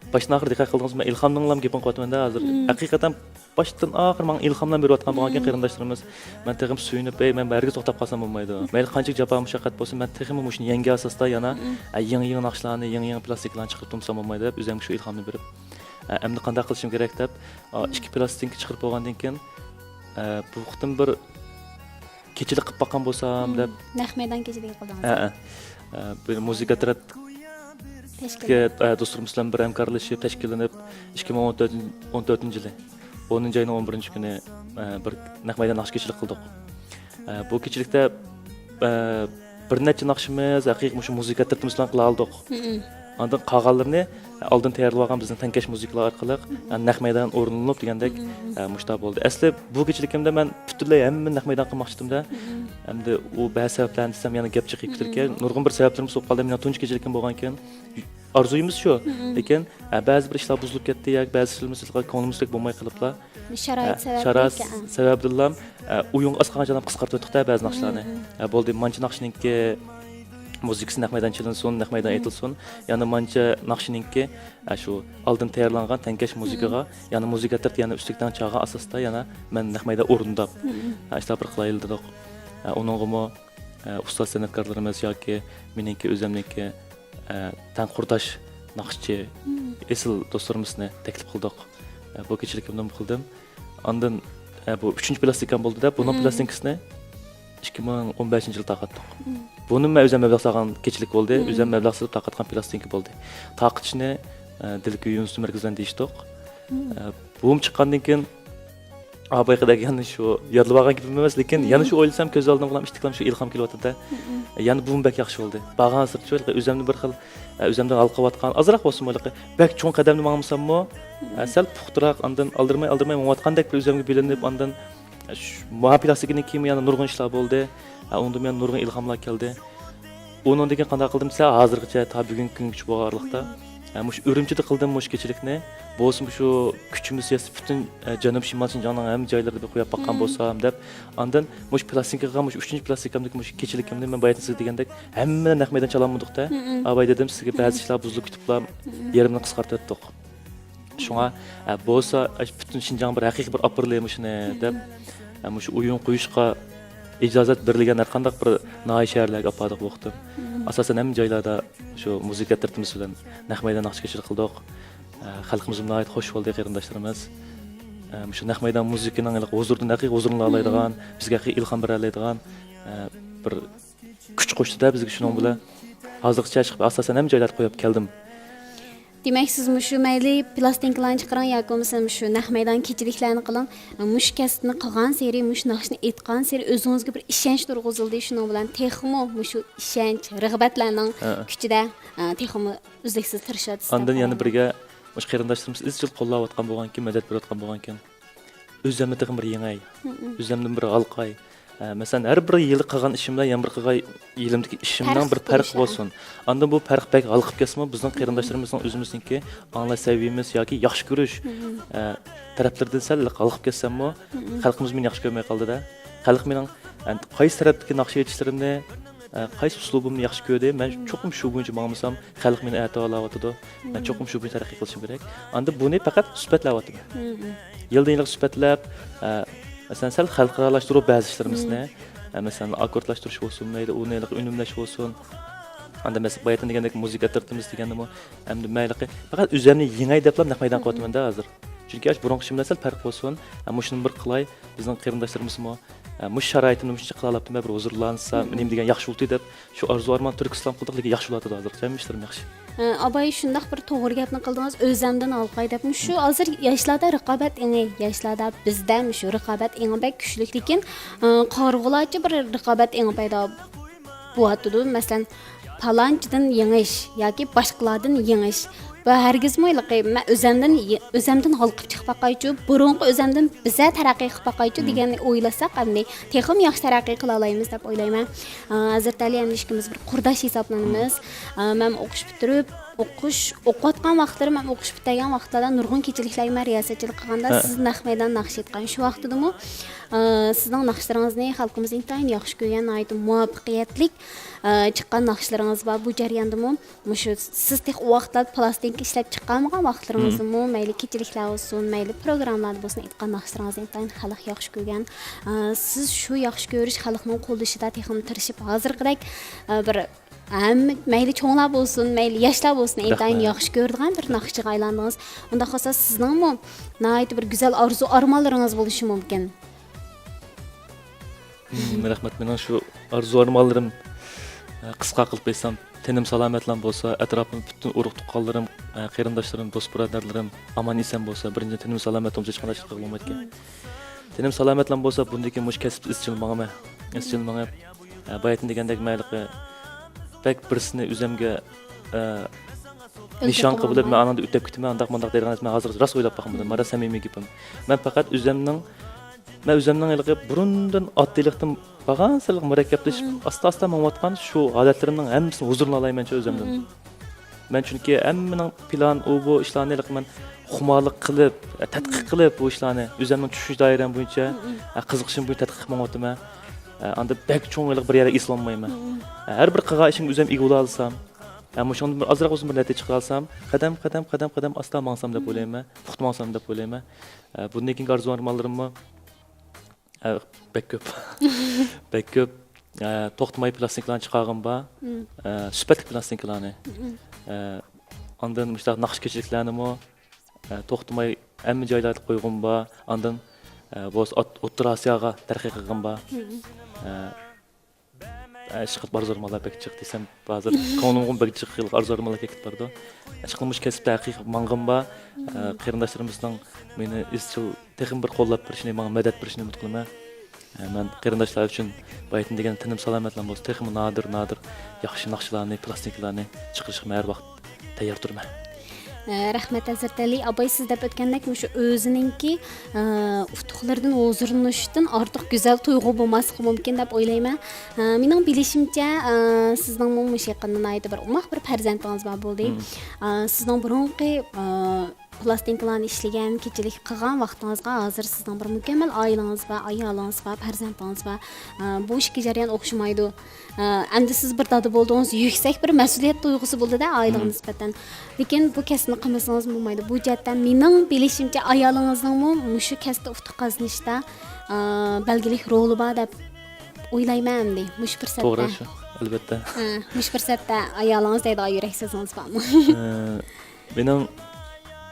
باشتىن ئاخىر دىققەت قىلدىڭىزمۇ؟ مەن ئىلھامنىڭلام گېپىنى قىلىۋاتىمەن-دە ھازىر. مم. ھەقىقەتەن باشتىن ئاخىر ماڭا ئىلھاملار بېرىۋاتقان بولغانكەن مم. قېرىنداشلىرىمىز. مەن تېخىمۇ سۆيۈنۈپ، ئەي، مەن ھەرگىز توختاپ قالسام بولمايدۇ. مم. مەيلى قانچىلىك جاپا مۇشەققەت بولسۇن، مەن تېخىمۇ مۇشۇنى يەڭگى ئاساستا يەنە، مم. ئە، يېڭى، يېڭى ناخشىلارنى، يېڭى، يېڭى پىلاستىنكىلارنى چىقىرىپ تۇرمىسام بولمايدۇ دەپ، ئۆزۈمگە شۇ ئىلھامنى بېرىپ، ئە، ئەمدى قانداق قىلىشىم كېرەك دەپ، ئا، مم. ئىككى پىلاستىنكا چىقىرىپ بولغاندىن كېيىن، ئە، بۇ قېتىم بىر كېچىلىك قىلىپ باققان بولسام مم. دەپ. نەق مەيدان كېچىلىكى قىلدىڭىز. ھە، ھە. ئە، بىر مۇزىكا ئەترەتكە، تەشكىل. ئە، دوستلىرىمىز بىلەن بىر ھەمكارلىشىپ تەشكىللىنىپ، ئىككى مىڭ ئون تۆتىنچى، ئون تۆتىنچى يىلى، ئونىنچى ئاينىڭ ئون بىرىنچى كۈنى، ئە، بىر نەق مەيدان ناخشا كېچىلىك قىلدۇق. ئە، بۇ كېچىلىكتە، ئە، بىر نەچچە ناخشىمىز ھەقىقىي مۇشۇ مۇزىكا ئەترىتىمىز بىلەن قىلالىدۇق. مم. ئاندىن قالغانلىرىنى ئالدىن تەييارلىۋالغان بىزنىڭ تەڭكەش مۇزىكىلار ئارقىلىق، مم. نەق مەيدان ئورۇنلىنىپ دېگەندەك، مم. ئە، مۇشۇنداق بولدى. ئەسلى بۇ كېچىلىكىمدە مەن پۈتۈنلەي ھەممىنى نەق مەيدان قىلماقچىدىم-دە. مم. ئەمدى ئۇ بەزى سەۋەبلەرنى دېسەم يەنە گەپ جىقى كېتىدىكەن. مم. نۇرغۇن بىر سەۋەبلىرىمىز بولۇپ قالدى. مېنىڭ تۇنجى كېچىلىكىم بولغانكەن، ئارزۇيىمىز شۇ. مم. لېكىن، ئە، بەزى بىر ئىشلار بۇزۇلۇپ كەتتى ياكى بەزى ئىشلىرىمىز كۆڭلىمىزدەك بولماي قېلىپلا، شارائىت ئە، سەۋەبلىك شارائىت ئىكەن. سەۋەبىدىنلا، ئە، ئويۇنغا ئاز قالغان جايلارنى قىسقارتىۋەتتۇق-دە بەزى ناخشىلارنى. مم. ئە، بولدى، مانچە ناخشىنىڭكى مۇزىكىسى نەق مەيدان چېلىنسۇن، نەق مەيدان مم. ئېيتىلسۇن. يەنە مانچە ناخشىنىڭكى، ئە، شۇ ئالدىن تەييارلانغان تەڭكەش مۇزىكىغا، مم. يەنە مۇزىكا ئەترىتى يەنە ئۈستىگە تەڭ چالغان ئاساستا يەنە مەن نەق مەيدان ئورۇنداپ، مم. ئە، ئىشلار بىر قىلايلى دېدۇق. ئە، ئۇنىڭغىمۇ ئە، ئۇستاز سەنئەتكارلىرىمىز ياكى مېنىڭكى ئۆزۈمنىڭكى، ئە، تەڭ قۇرداش ناخشىچى ئېسىل دوستلىرىمىزنى تەكلىپ قىلدۇق. ئە، بۇ كېچىلىكىمنى قىلدىم. ئاندىن، ئە، بۇ ئۈچىنچى پىلاستىنكام بولدى-دە، بۇنىڭ پىلاستىنكىسىنى ئىككى مىڭ ئون بەشىنچى يىلى تارقاتتۇق. بۇنى مەن ئۆزۈم مەبلەغ سالغان كېچىلىك بولدى، ئۆزۈم مەبلەغ سېلىپ تارقاتقان پىلاستىنكا بولدى. تارقىتىشنى، ئە، دىلكە يۇنۇس مەركىزى بىلەن دېيىشتۇق. ئە، بۇمۇ چىققاندىن كېيىن، ئا، بايىقىدەك يەنە شۇ يادلىۋالغان گېپىم ئەمەس، لېكىن يەنە شۇ ئويلىسام، كۆز ئالدىمغا ئىتتىكلام شۇ ئىلھام كېلىۋاتىدۇ-دە. يەنە بۇمۇ بەك ياخشى بولدى. بارغانسېرى شۇ ئۆزۈمنى بىر خىل، ئە، ئۆزۈمدىن ھالقىۋاتقان، ئازراق بولسىمۇ، بەك چوڭ قەدەمدە ماڭمىساممۇ، ئە، سەل پۇختىراق، ئاندىن ئالدىرىماي، ئالدىرىماي مېڭىۋاتقاندەك بىر ئۆزۈمگە بىلىنىپ، ئاندىن، ئە، شۇ، مۇھا پىلاستىكىدىن كېيىن يەنە نۇرغۇن ئىشلار بولدى. ئە، ئۇنىڭدىن يەنە نۇرغۇن ئىلھاملار كەلدى. ئۇنىڭدىن كېيىن قانداق قىلدىم دېسە، ھازىرغىچە، تا بۈگۈنكى كۈنگىچە بولغان ئارىلىقتا، ئە، مۇشۇ ئۈرۈمچىدە قىلدىم مۇشۇ كېچىلىكنى. بولسا مۇشۇ كۈچىمىز يەتسە پۈتۈن، ئە، جەنۇب شىمال شىنجاڭنىڭ ھەممە جايلىرىدا بىر قويۇپ باققان بولسام دەپ، ئاندىن مۇشۇ پىلاستىنكىغا، مۇشۇ ئۈچىنچى پىلاستىنكامدىكى مۇشۇ كېچىلىكىمنى مەن باياتىن سىزگە دېگەندەك ھەممە نەق مەيدان چالالمىدۇق-دە. ئا، باي دېدىم، سىزگە بەزى ئىشلار بۇزۇلۇپ كېتىپلا، يېرىمنى قىسقارتىۋەتتۇق. شۇڭا، ئە، بولسا، ئە، پۈتۈن شىنجاڭ بىر ھەقىقىي بىر ئاپىرىلى مۇشۇنى دەپ، ئە، مۇشۇ ئويۇن قويۇشقا ئىجازەت بېرىلگەن ھەر قانداق بىر ناھىيە، شەھەرلەرگە ئاپاردۇق بۇ قېتىم. ئاساسەن ھەممە جايلاردا شۇ مۇزىكا دەپتىرىمىز بىلەن نەق مەيدان ناخشا كەچۈرۈش قىلدۇق. ئە، خەلقىمىزمۇ ناھايىتى خۇش بولدى، قېرىنداشلىرىمىز. ئە، مۇشۇ نەق مەيدان مۇزىكىنىڭ ھېلىقى ھۇزۇرىدىن ھەقىقىي ھۇزۇرلىنالايدىغان، بىزگە ھەقىقىي ئىلھام بېرەلەيدىغان، ئە، بىر كۈچ قوشتى-دە بىزگە شۇنىڭ بىلەن. ھازىرغىچە چىقىپ، ئاساسەن ھەممە جايلاردا قويۇپ كەلدىم. دېمەك، سىز مۇشۇ مەيلى پىلاستىنكىلارنى چىقىرىڭ ياكى بولمىسا مۇشۇ نەق مەيدان كېچىلىكلەرنى قىلىڭ. مۇشۇ كەسىپنى قىلغانسېرى، مۇشۇ ناخشىنى ئېيتقانسېرى ئۆزىڭىزگە بىر ئىشەنچ تۇرغۇزۇلدى. شۇنىڭ بىلەن تېخىمۇ مۇشۇ ئىشەنچ، رىغبەتلەرنىڭ ھە. كۈچىدە، ئە، تېخىمۇ ئۈزلۈكسىز تىرىشىۋاتىسىز دەپ ئاندىن يەنە قارايمەن. بىرگە مۇشۇ قېرىنداشلىرىمىز ئىزچىل قوللاۋاتقان بولغانكىن، مەدەت بېرىۋاتقان بولغانكىن، ئۆزۈمنى تېخىمۇ بىر يېڭەي، مم. ئۆزۈمدىن بىر ھالقاي. ئە، مەسىلەن، ھەر بىر يىلى قىلغان ئىشىم بىلەن يەنە بىر قىلغان يىلىمدىكى ئىشىمنىڭ پەرق بىر پەرقى بولۇشى. بولسۇن. ئاندىن بۇ پەرق بەك ھالقىپ كەتسىمۇ، بىزنىڭ قېرىنداشلىرىمىزنىڭ ئۆزىمىزنىڭكى ئاڭلاش سەۋىيەمىز ياكى ياخشى كۆرۈش، مم. ئە، تەرەپلىرىدىن سەل ھالقىپ كەتسەممۇ، مم. خەلقىمىز مېنى ياخشى كۆرمەي قالدى-دە. خەلق مېنىڭ، ئە، قايسى تەرەپتىكى ناخشا ئېيتىشلىرىمنى، ئە، قايسى ئۇسلۇبۇمنى ياخشى كۆردى، مەن مم. چوقۇم شۇ بويىچە ماڭمىسام، خەلق مېنى ئەتىۋارلاۋاتىدۇ. مەن مم. چوقۇم شۇ بويىچە تەرەققىي قىلىشىم كېرەك. ئاندىن بۇنى پەقەت سۈپەتلەۋاتىمەن. مم. يىلدىن يىلغا سۈپەتلەپ، ئە، مەسىلەن، سەل خەلقئارالاشتۇرۇپ بەزى ئىشلىرىمىزنى، مم. ئە، مەسىلەن، ئاككوردلاشتۇرۇش بولسۇن، مەيلى ئۇنى ئۈنۈملەش بولسۇن. ئاندىن مەسىلەن، باياتىن دېگەندەك مۇزىكا ئەترىتىمىز دېگەندىمۇ، ئەمدى مەيلى پەقەت ئۆزۈمنى يېڭەي دەپلا نەق مەيدان مم. قىلىۋاتىمەن-دە ھازىر. چۈنكى ئاشۇ بۇرۇنقى ئىشىم بىلەن سەل پەرق بولسۇن. ئە، مۇشۇنى بىر قىلاي، بىزنىڭ قېرىنداشلىرىمىزمۇ، ئە، مۇشۇ شارائىتىمنى مۇشۇنچە قىلالاپتىمەن، بىر ھۇزۇرلانسا، مم. نېمە دېگەن ياخشى بولدى دەپ، شۇ ئارزۇ ئارمان تۈركىستان قىلدۇق، لېكىن ياخشى بولۇۋاتىدۇ ھازىر، ھەممە ئىشلىرىم ياخشى. ئە، ئاباي شۇنداق بىر توغرا گەپنى قىلدىڭىز، ئۆزەمدىن ھالقاي دەپ. مۇشۇ ھازىر ياشلاردا رىقابەت ئېڭى، ياشلاردا بىزدە مۇشۇ رىقابەت ئېڭى بەك كۈچلۈك، لېكىن، ئە، قارىغۇلارچە بىر رىقابەت ئېڭى پەيدا بولۇۋاتىدۇ. مەسىلەن، پالانچىدىن يېڭىش ياكى باشقىلاردىن يېڭىش. بۇ ھەرگىزمۇ ھېلىقى مەن ئۆزەمدىن، ئۆزەمدىن ھالقىپ چىقىپ باقايچۇ، بۇرۇنقى ئۆزەمدىن بىزە تەرەققىي قىلىپ باقايچۇ مم. دېگەننى ئويلىساق، ئەمدى تېخىمۇ ياخشى تەرەققىي قىلالايمىز دەپ ئويلايمەن. ئە، ھازىرتالى ئەمدى ئىككىمىز بىر قۇرداش ھېسابلىنىمىز. ئە، مەن ئوقۇش پۈتتۈرۈپ، ئوقۇش، ئوقۇۋاتقان ۋاقىتلىرىم ھەم ئوقۇش پۈتتۈرگەن ۋاقىتلاردا نۇرغۇن كېچىلىكلەرگە مەن رىياسەتچىلىك قىلغاندا، ھە. سىز نەق مەيدان ناخشا ئېيتقان شۇ ۋاقتىدىمۇ، ئە، سىزنىڭ ناخشىلىرىڭىزنى خەلقىمىز ئىنتايىن ياخشى كۆرگەن، ناھايىتى مۇۋەپپەقىيەتلىك، ئە، چىققان ناخشىلىرىڭىز بار. بۇ جەرياندىمۇ مۇشۇ سىز تېخى ئۇ ۋاقىتلاردا پىلاستىنكا ئىشلەپ چىقالمىغان ۋاقىتلىرىڭىزدىمۇ، مم. مەيلى كېچىلىكلەر بولسۇن، مەيلى پروگراممىلاردا بولسۇن، ئېيتقان ناخشىلىرىڭىزنى ئىنتايىن خەلق ياخشى كۆرگەن. ئە، سىز شۇ ياخشى كۆرۈش خەلقنىڭ قوللىشىدا تېخىمۇ تىرىشىپ، ھازىرقىدەك، ئە، بىر ھەممە، مەيلى چوڭلار بولسۇن، مەيلى ياشلار بولسۇن، ئىنتايىن رەھمەت. ياخشى كۆرىدىغان بىر ناخشىچىغا ئايلاندىڭىز. ئۇنداق بولسا، سىزنىڭمۇ ناھايىتى بىر گۈزەل ئارزۇ ئارمانلىرىڭىز بولۇشى مۇمكىن. مم، رەھمەت. مېنىڭ شۇ ئارزۇ ئارمانلىرىم، ئە، قىسقا قىلىپ ئېيتسام، تېنىم سالامەتلام بولسا، ئەتراپىم پۈتۈن ئۇرۇق تۇغقانلىرىم، ئە، قېرىنداشلىرىم، دوست بۇرادەرلىرىم ئامان ئېسەن بولسا، بىرىنچى تېنىم سالامەت بولمىسا، ھېچقانداق ئىش قىلغىلى بولمايدىكەن. مم. تېنىم سالامەتلام بولسا، بۇندىن كېيىن مۇشۇ كەسىپتە ئىزچىل ماڭىمەن. ئىزچىل مېڭىپ، ئە، باياتىن دېگەندەك مەيلىقى بەك بىرسىنى ئۆزۈمگە، ئە، نىشان قىلىپ، مەن ئانىڭدا ئۆتەپ كېتىمەن، ئانداق مۇنداق دەيدىغان ئەمەس. مەن ھازىر راست ئويلاپ باقمىدىم. مم. مانا سەمىمىي گېپىم. مەن پەقەت ئۆزۈمنىڭ، مەن ئۆزۈمنىڭ ھېلىقى بۇرۇندىن ئاددىيلىقتىن بارغانسېرى مۇرەككەپلىشىپ، مم. ئاستا-ئاستا مېڭىۋاتقان شۇ ھالەتلىرىمنىڭ ھەممىسىنى ھۇزۇرلىنالايمەنچۇ ئۆزۈمدىن. مم. مەن چۈنكى ھەممىنىڭ پىلان، ئۇ بۇ ئىشلارنى ھېلىقى مەن خۇمارلىق قىلىپ، تەتقىق مم. قىلىپ بۇ ئىشلارنى، ئۆزۈمنىڭ چۈشىنىش دائىرەم بويىچە، مم. قىزىقىشىم بويىچە تەتقىق قىلىپ مېڭىۋاتىمەن. ئاندا بەك چوڭ ھېلىقى بىر يەرگە ئېسىلالمايمەن. مم. ھەر بىر قىلغان ئىشىمنى ئۆزۈم ئىگە بولالايسام، ھە، مۇشۇنىڭدىن بىر ئازراق بولسىمۇ بىر نەتىجە چىقىرالسام، قەدەم، قەدەم، قەدەم، قەدەم ئاستا ماڭسام دەپ مم. ئويلايمەن، پۇختا ماڭسام دەپ ئويلايمەن. ھە، بۇندىن كېيىنكى ئارزۇ ئارمانلىرىممۇ، ھە، بەك كۆپ. بەك كۆپ. ئە، توختىماي پىلاستىنكىلارنى چىقارغىنىم بار. مم. ئە، سۈپەتلىك پىلاستىنكىلارنى. مم. ئە، ئاندىن مۇشۇنداق ناخشا كېچىلىكلەرنىمۇ، ئە، توختىماي ھەممە جايلاردا قويغىنىم بار. ئاندىن، ئە، بولسا ئوت-، ئوتتۇرا ئاسىياغا تەرەققىي قىلغىنىم بار. مم. ئە، ئە، ئىشقىلىپ ئارزۇ ئارمانلار بەك جىق دېسەم، ھازىر كۆڭلۈمغىمۇ بەك جىق ئارزۇ ئارمانلار كېلىپ بارىدۇ. ئىشقىلىپ مۇشۇ كەسىپتە ھەقىقىي ماڭغىنىم بار. ئە، قېرىنداشلىرىمىزنىڭ مېنى ئىزچىل تېخىمۇ بىر قوللاپ بېرىشىنى، ماڭا مەدەت بېرىشىنى ئۈمىد قىلىمەن. ئە، مەن قېرىنداشلار ئۈچۈن بايىتىن دېگەن تېنىم سالامەتلا بولسا، تېخىمۇ نادىر، نادىر ياخشى ناخشىلارنى، پىلاستىنكىلارنى چىقىرىشقا مەن ھەر ۋاقىت تەييار تۇرىمەن. ئە، رەھمەت، ھەزرىتى ئەلى ئاباي، سىز دەپ ئۆتكەندەك، مۇشۇ ئۆزىنىڭكى، ئە، ئۇتۇقلىرىدىن ھۇزۇرلىنىشتىن ئارتۇق گۈزەل تۇيغۇ بولماسلىقى مۇمكىن دەپ ئويلايمەن. ئە، مېنىڭ بىلىشىمچە، ئە، سىزنىڭمۇ مۇشۇ يېقىندا ناھايىتى بىر ئوماق بىر پەرزەنتىڭىز بار بولدى. مم. ئە، سىزنىڭ بۇرۇنقى، ئە، پىلاستىنكىلارنى ئىشلىگەن، كېچىلىك قىلغان ۋاقتىڭىزغا ھازىر سىزنىڭ بىر مۇكەممەل ئائىلىڭىز بار، ئايالىڭىز بار، پەرزەنتىڭىز بار. ئە، بۇ ئىككى جەريان ئوخشىمايدۇ. ئە، ئەمدى سىز بىر دادا بولدىڭىز، يۈكسەك بىر مەسئۇلىيەت تۇيغۇسى بولىدۇ-دە، ئائىلىڭىزگە نىسبەتەن. لېكىن بۇ كەسىپنى قىلمىسىڭىز بولمايدۇ. بۇ جەھەتتە مېنىڭ بىلىشىمچە، ئايالىڭىزنىڭمۇ مۇشۇ كەسىپتە ئۇتۇق قازىنىشتا، ئە، بەلگىلىك رولى بار دەپ ئويلايمەن ئەمدى مۇشۇ پۇرسەتتە. توغرا شۇ، ئەلۋەتتە. ھە، مۇشۇ پۇرسەتتە ئايالىڭىز دەيدىغان يۈرەك سۆزىڭىز بارمۇ؟ ئە، مېنىڭ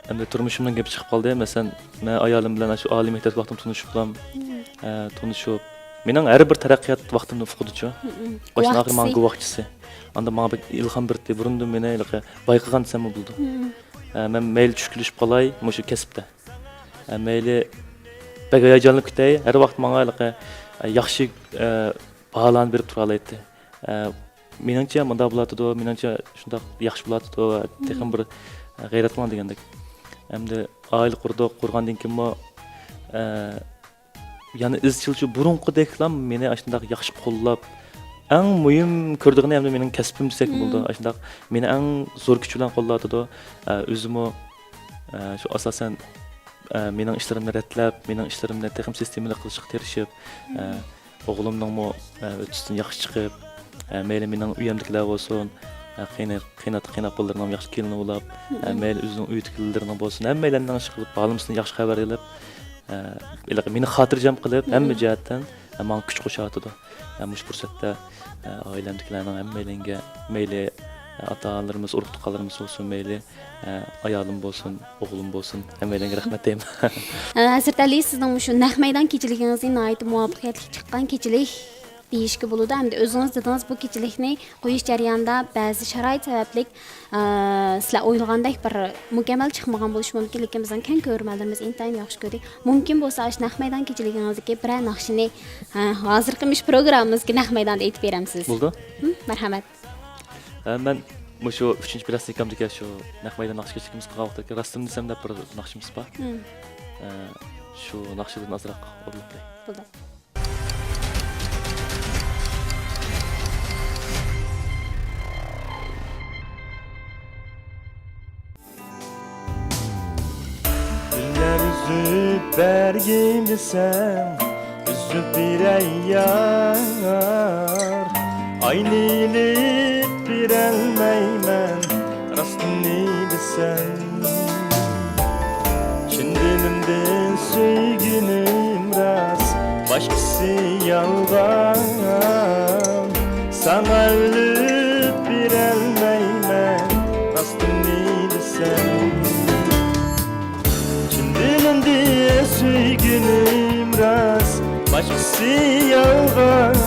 ئەمدى تۇرمۇشۇمنىڭ گېپى چىقىپ قالدى. مەسىلەن، مەن ئايالىم بىلەن شۇ ئالىي مەكتەپ ۋاقتىم تونۇشۇپلام، مم. ئە، تونۇشۇپ، مېنىڭ ھەر بىر تەرەققىيات ۋاقتىمنى ئۇقىدىچۇ. مم. باشتىن ئاخىر ماڭا گۇۋاھچىسى. گۇۋاھچىسى. ئاندا ماڭا بەك ئىلھام بېرىدى. بۇرۇندىن مېنى ھېلىقى بايقىغان دېسەممۇ بولىدۇ. مم. ئە، مەن مەيلى چۈشكۈنلىشىپ قالاي مۇشۇ كەسىپتە. ئە، مەيلى بەك ھاياجانلىنىپ كېتەي، ھەر ۋاقىت ماڭا ھېلىقى، ئە، ياخشى، ئە، باھالارنى بېرىپ تۇرالايتتى. ئە، مېنىڭچە مۇنداق بولاتىدۇ، مېنىڭچە شۇنداق ياخشى بولاتىدۇ، تېخىمۇ بىر، ئە، غەيرەت قىلىڭ دېگەندەك. ئەمدى ئائىلە قۇردۇق، قۇرغاندىن كېيىنمۇ، ئە، يەنە ئىزچىلچە بۇرۇنقىدەكلا مېنى ئاشۇنداق ياخشى قوللاپ، ئەڭ مۇھىم كۆرىدىغىنى ئەمدى مېنىڭ كەسپىم دېسەكمۇ بولىدۇ. ئاشۇنداق مېنى ئەڭ زور كۈچ بىلەن قوللاۋاتىدۇ. ئە، ئۆزىمۇ، ئە، شۇ ئاساسەن، ئە، مېنىڭ ئىشلىرىمنى رەتلەپ، مېنىڭ ئىشلىرىمنى تېخىمۇ سىستېمىلىق قىلىشقا تىرىشىپ، ئە، ئوغلۇمنىڭمۇ، ئە، ئۆتۈشتىن ياخشى چىقىپ، ئە، مەيلى مېنىڭ ئۆيۈمدىكىلەر بولسۇن، ئە، قېيىن-، قېيىنئاتا، قېيىنئاپىلىرىنىڭ ياخشى كېلىنى بولاپ، ئە، مەيلى ئۆزىنىڭ ئۆيىدىكىلىرىنىڭ بولسۇن، ھەممەيلەننىڭ ئىشقىلىپ، بالىمىزدىن ياخشى خەۋەر ئېلىپ، ئە، ھېلىقى مېنى خاتىرجەم قىلىپ، ھەممە جەھەتتىن، ئە، ماڭا كۈچ قوشۇۋاتىدۇ. ئە، مۇشۇ پۇرسەتتە، ئە، ئائىلەمدىكىلەرنىڭ ھەممەيلەنگە، مەيلى، ئە، ئاتا-ئانىلىرىمىز، ئۇرۇق-تۇغقانلىرىمىز بولسۇن، مەيلى، ئە، ئايالىم بولسۇن، ئوغلۇم بولسۇن، ھەممەيلەنگە رەھمەت دەيمەن. ئە، ھەزرىتى ئەلى، سىزنىڭ مۇشۇ نەق مەيدان كېچىلىكىڭىزنى ناھايىتى مۇۋەپپەقىيەتلىك چىققان كېچىلىك دېيىشكە بولىدۇ. ئەمدى ئۆزىڭىز دېدىڭىز، بۇ كېچىلىكنى قويۇش جەريانىدا بەزى شارائىت سەۋەبلىك، ئە، سىلەر ئويلىغاندەك بىر مۇكەممەل چىقمىغان بولۇشى مۇمكىن، لېكىن بىزنىڭ كەڭ كۆرۈرمەنلىرىمىز ئىنتايىن ياخشى كۆردى. مۇمكىن بولسا، ئاشۇ نەق مەيدان كېچىلىكىڭىزدىكى بىرەر ناخشىنى، ئە، ھازىرقى مۇشۇ پروگراممىمىزدىكى نەق مەيداندا ئېيتىپ بېرەمسىز؟ بولىدۇ. ھىم، مەرھەمەت. ئە، مەن مۇشۇ ئۈچىنچى پىلاستىنكامدىكى شۇ نەق مەيدان ناخشا كېچىلىكىمىز قىلغان ۋاقىتتىكى راستىمنى دېسەم دەپ بىر ناخشىمىز بار. ھىم. ئە، شۇ ناخشىدىن ئازراق ئورۇنلاپ بېرەي. بولدى. گۈللەر ئۈزۈپ بەرگىن دېسەڭ، ئۈزۈپ بېرەي يار. ئاينى ئېلىپ بېرەلمەيمەن، راستىنى دېسەم. چىن دىلىمدىن سۆيگىنىم راست، باشقىسى يالغان. ساڭا ئۆلۈپ بېرەلمەيمەن، راستىنى دېسەم. چىن دىلىمدىن سۆيگىنىم راست، باشقىسى يالغان.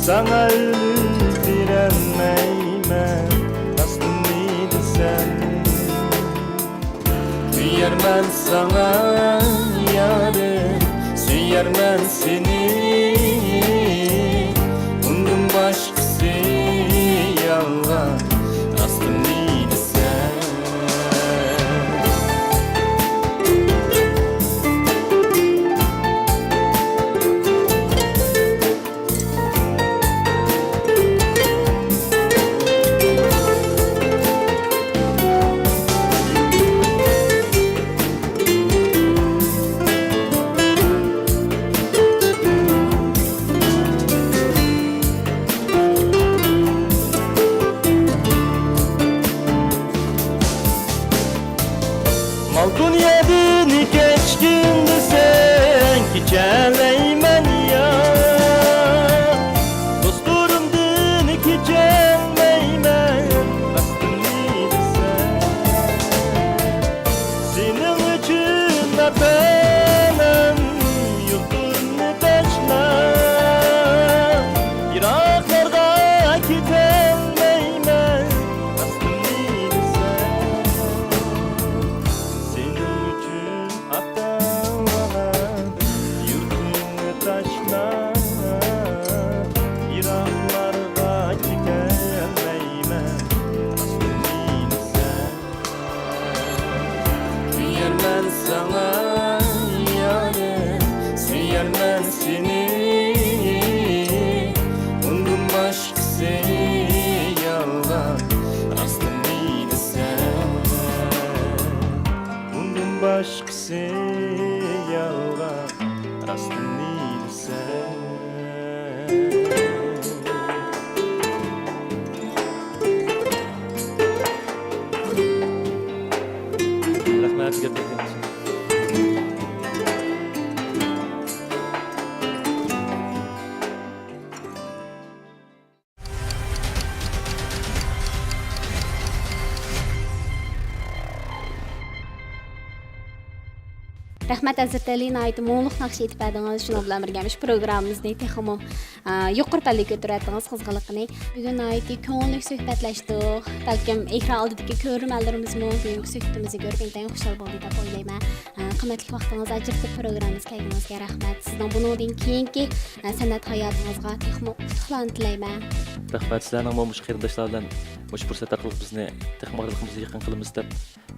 ساڭا ئۆلۈپ بېرەلمەيمەن، راستىنى دېسەم. سۆيەرمەن ساڭا يارىم، سۆيەرمەن سېنى. ئۇندىن باشقىسى يالغان، راستىنى دېسەم. ۋەتەنىم يۇرتۇمنى تاشلاپ، يىراقلارغا كېتەلمەيمەن، راستىنى دېسەم. سېنىڭ ئۈچۈن ئاتا-ئانا يۇرتۇمنى تاشلاپ، يىراقلارغا كېتەلمەيمەن، راستىنى دېسەم. كۆيەرمەن ساڭا يارىم، سۆيەرمەن سېنى، ئۇندىن باشقىسى يالغان، راستىنى دېسەم. ئۇندىن باشقىسى يالغان، راستىنى دېسەم. رەھمەت، گەپ. رەھمەت، ھەزرىتى ئەلى، ناھايىتى مۇڭلۇق ناخشا ئېيتىپ بەردىڭىز. شۇنىڭ بىلەن بىرگە، مۇشۇ پروگراممىمىزنى تېخىمۇ، ئا، يۇقىرى پەللىگە كۆتۈرۈۋەتتىڭىز قىزغىنلىقىنى. بۈگۈن ناھايىتى كۆڭۈللۈك سۆھبەتلەشتۇق. بەلكىم ئېكران ئالدىدىكى كۆرۈرمەنلىرىمىزمۇ بۈگۈنكى سۆھبىتىمىزنى كۆرۈپ ئىنتايىن خۇشال بولدى دەپ ئويلايمەن. ئا، قىممەتلىك ۋاقتىڭىزنى ئاجرىتىپ پروگراممىمىزغا كەلگىنىڭىزگە رەھمەت. سىزنىڭ بۇنىڭدىن كېيىنكى، ئا، سەنئەت ھاياتىڭىزغا تېخىمۇ ئۇتۇقلارنى تىلەيمەن. رەھمەت، سىلەرنىڭمۇ مۇشۇ قېرىنداشلار بىلەن مۇشۇ پۇرسەت ئارقىلىق بىزنى تېخىمۇ ئارىلىقىمىزنى يېقىن قىلىمىز دەپ،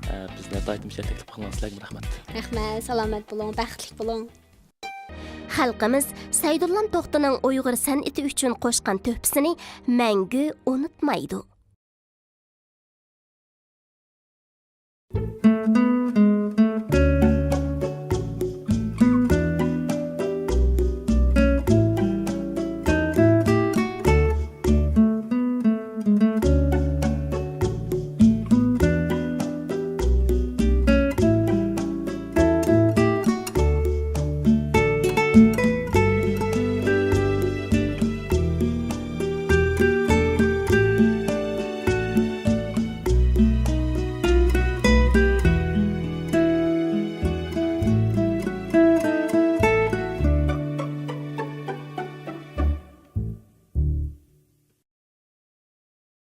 ئە، بىزنى ناھايىتى مۇشۇ تەكلىپ قىلغان سىلەرگىمۇ رەھمەت. رەھمەت، سالامەت بولۇڭ، بەختلىك بولۇڭ. خەلقىمىز سەيدۇللام توختىنىڭ ئۇيغۇر سەنئىتى ئۈچۈن قوشقان تۆھپىسىنى مەڭگۈ ئۇنتۇمايدۇ.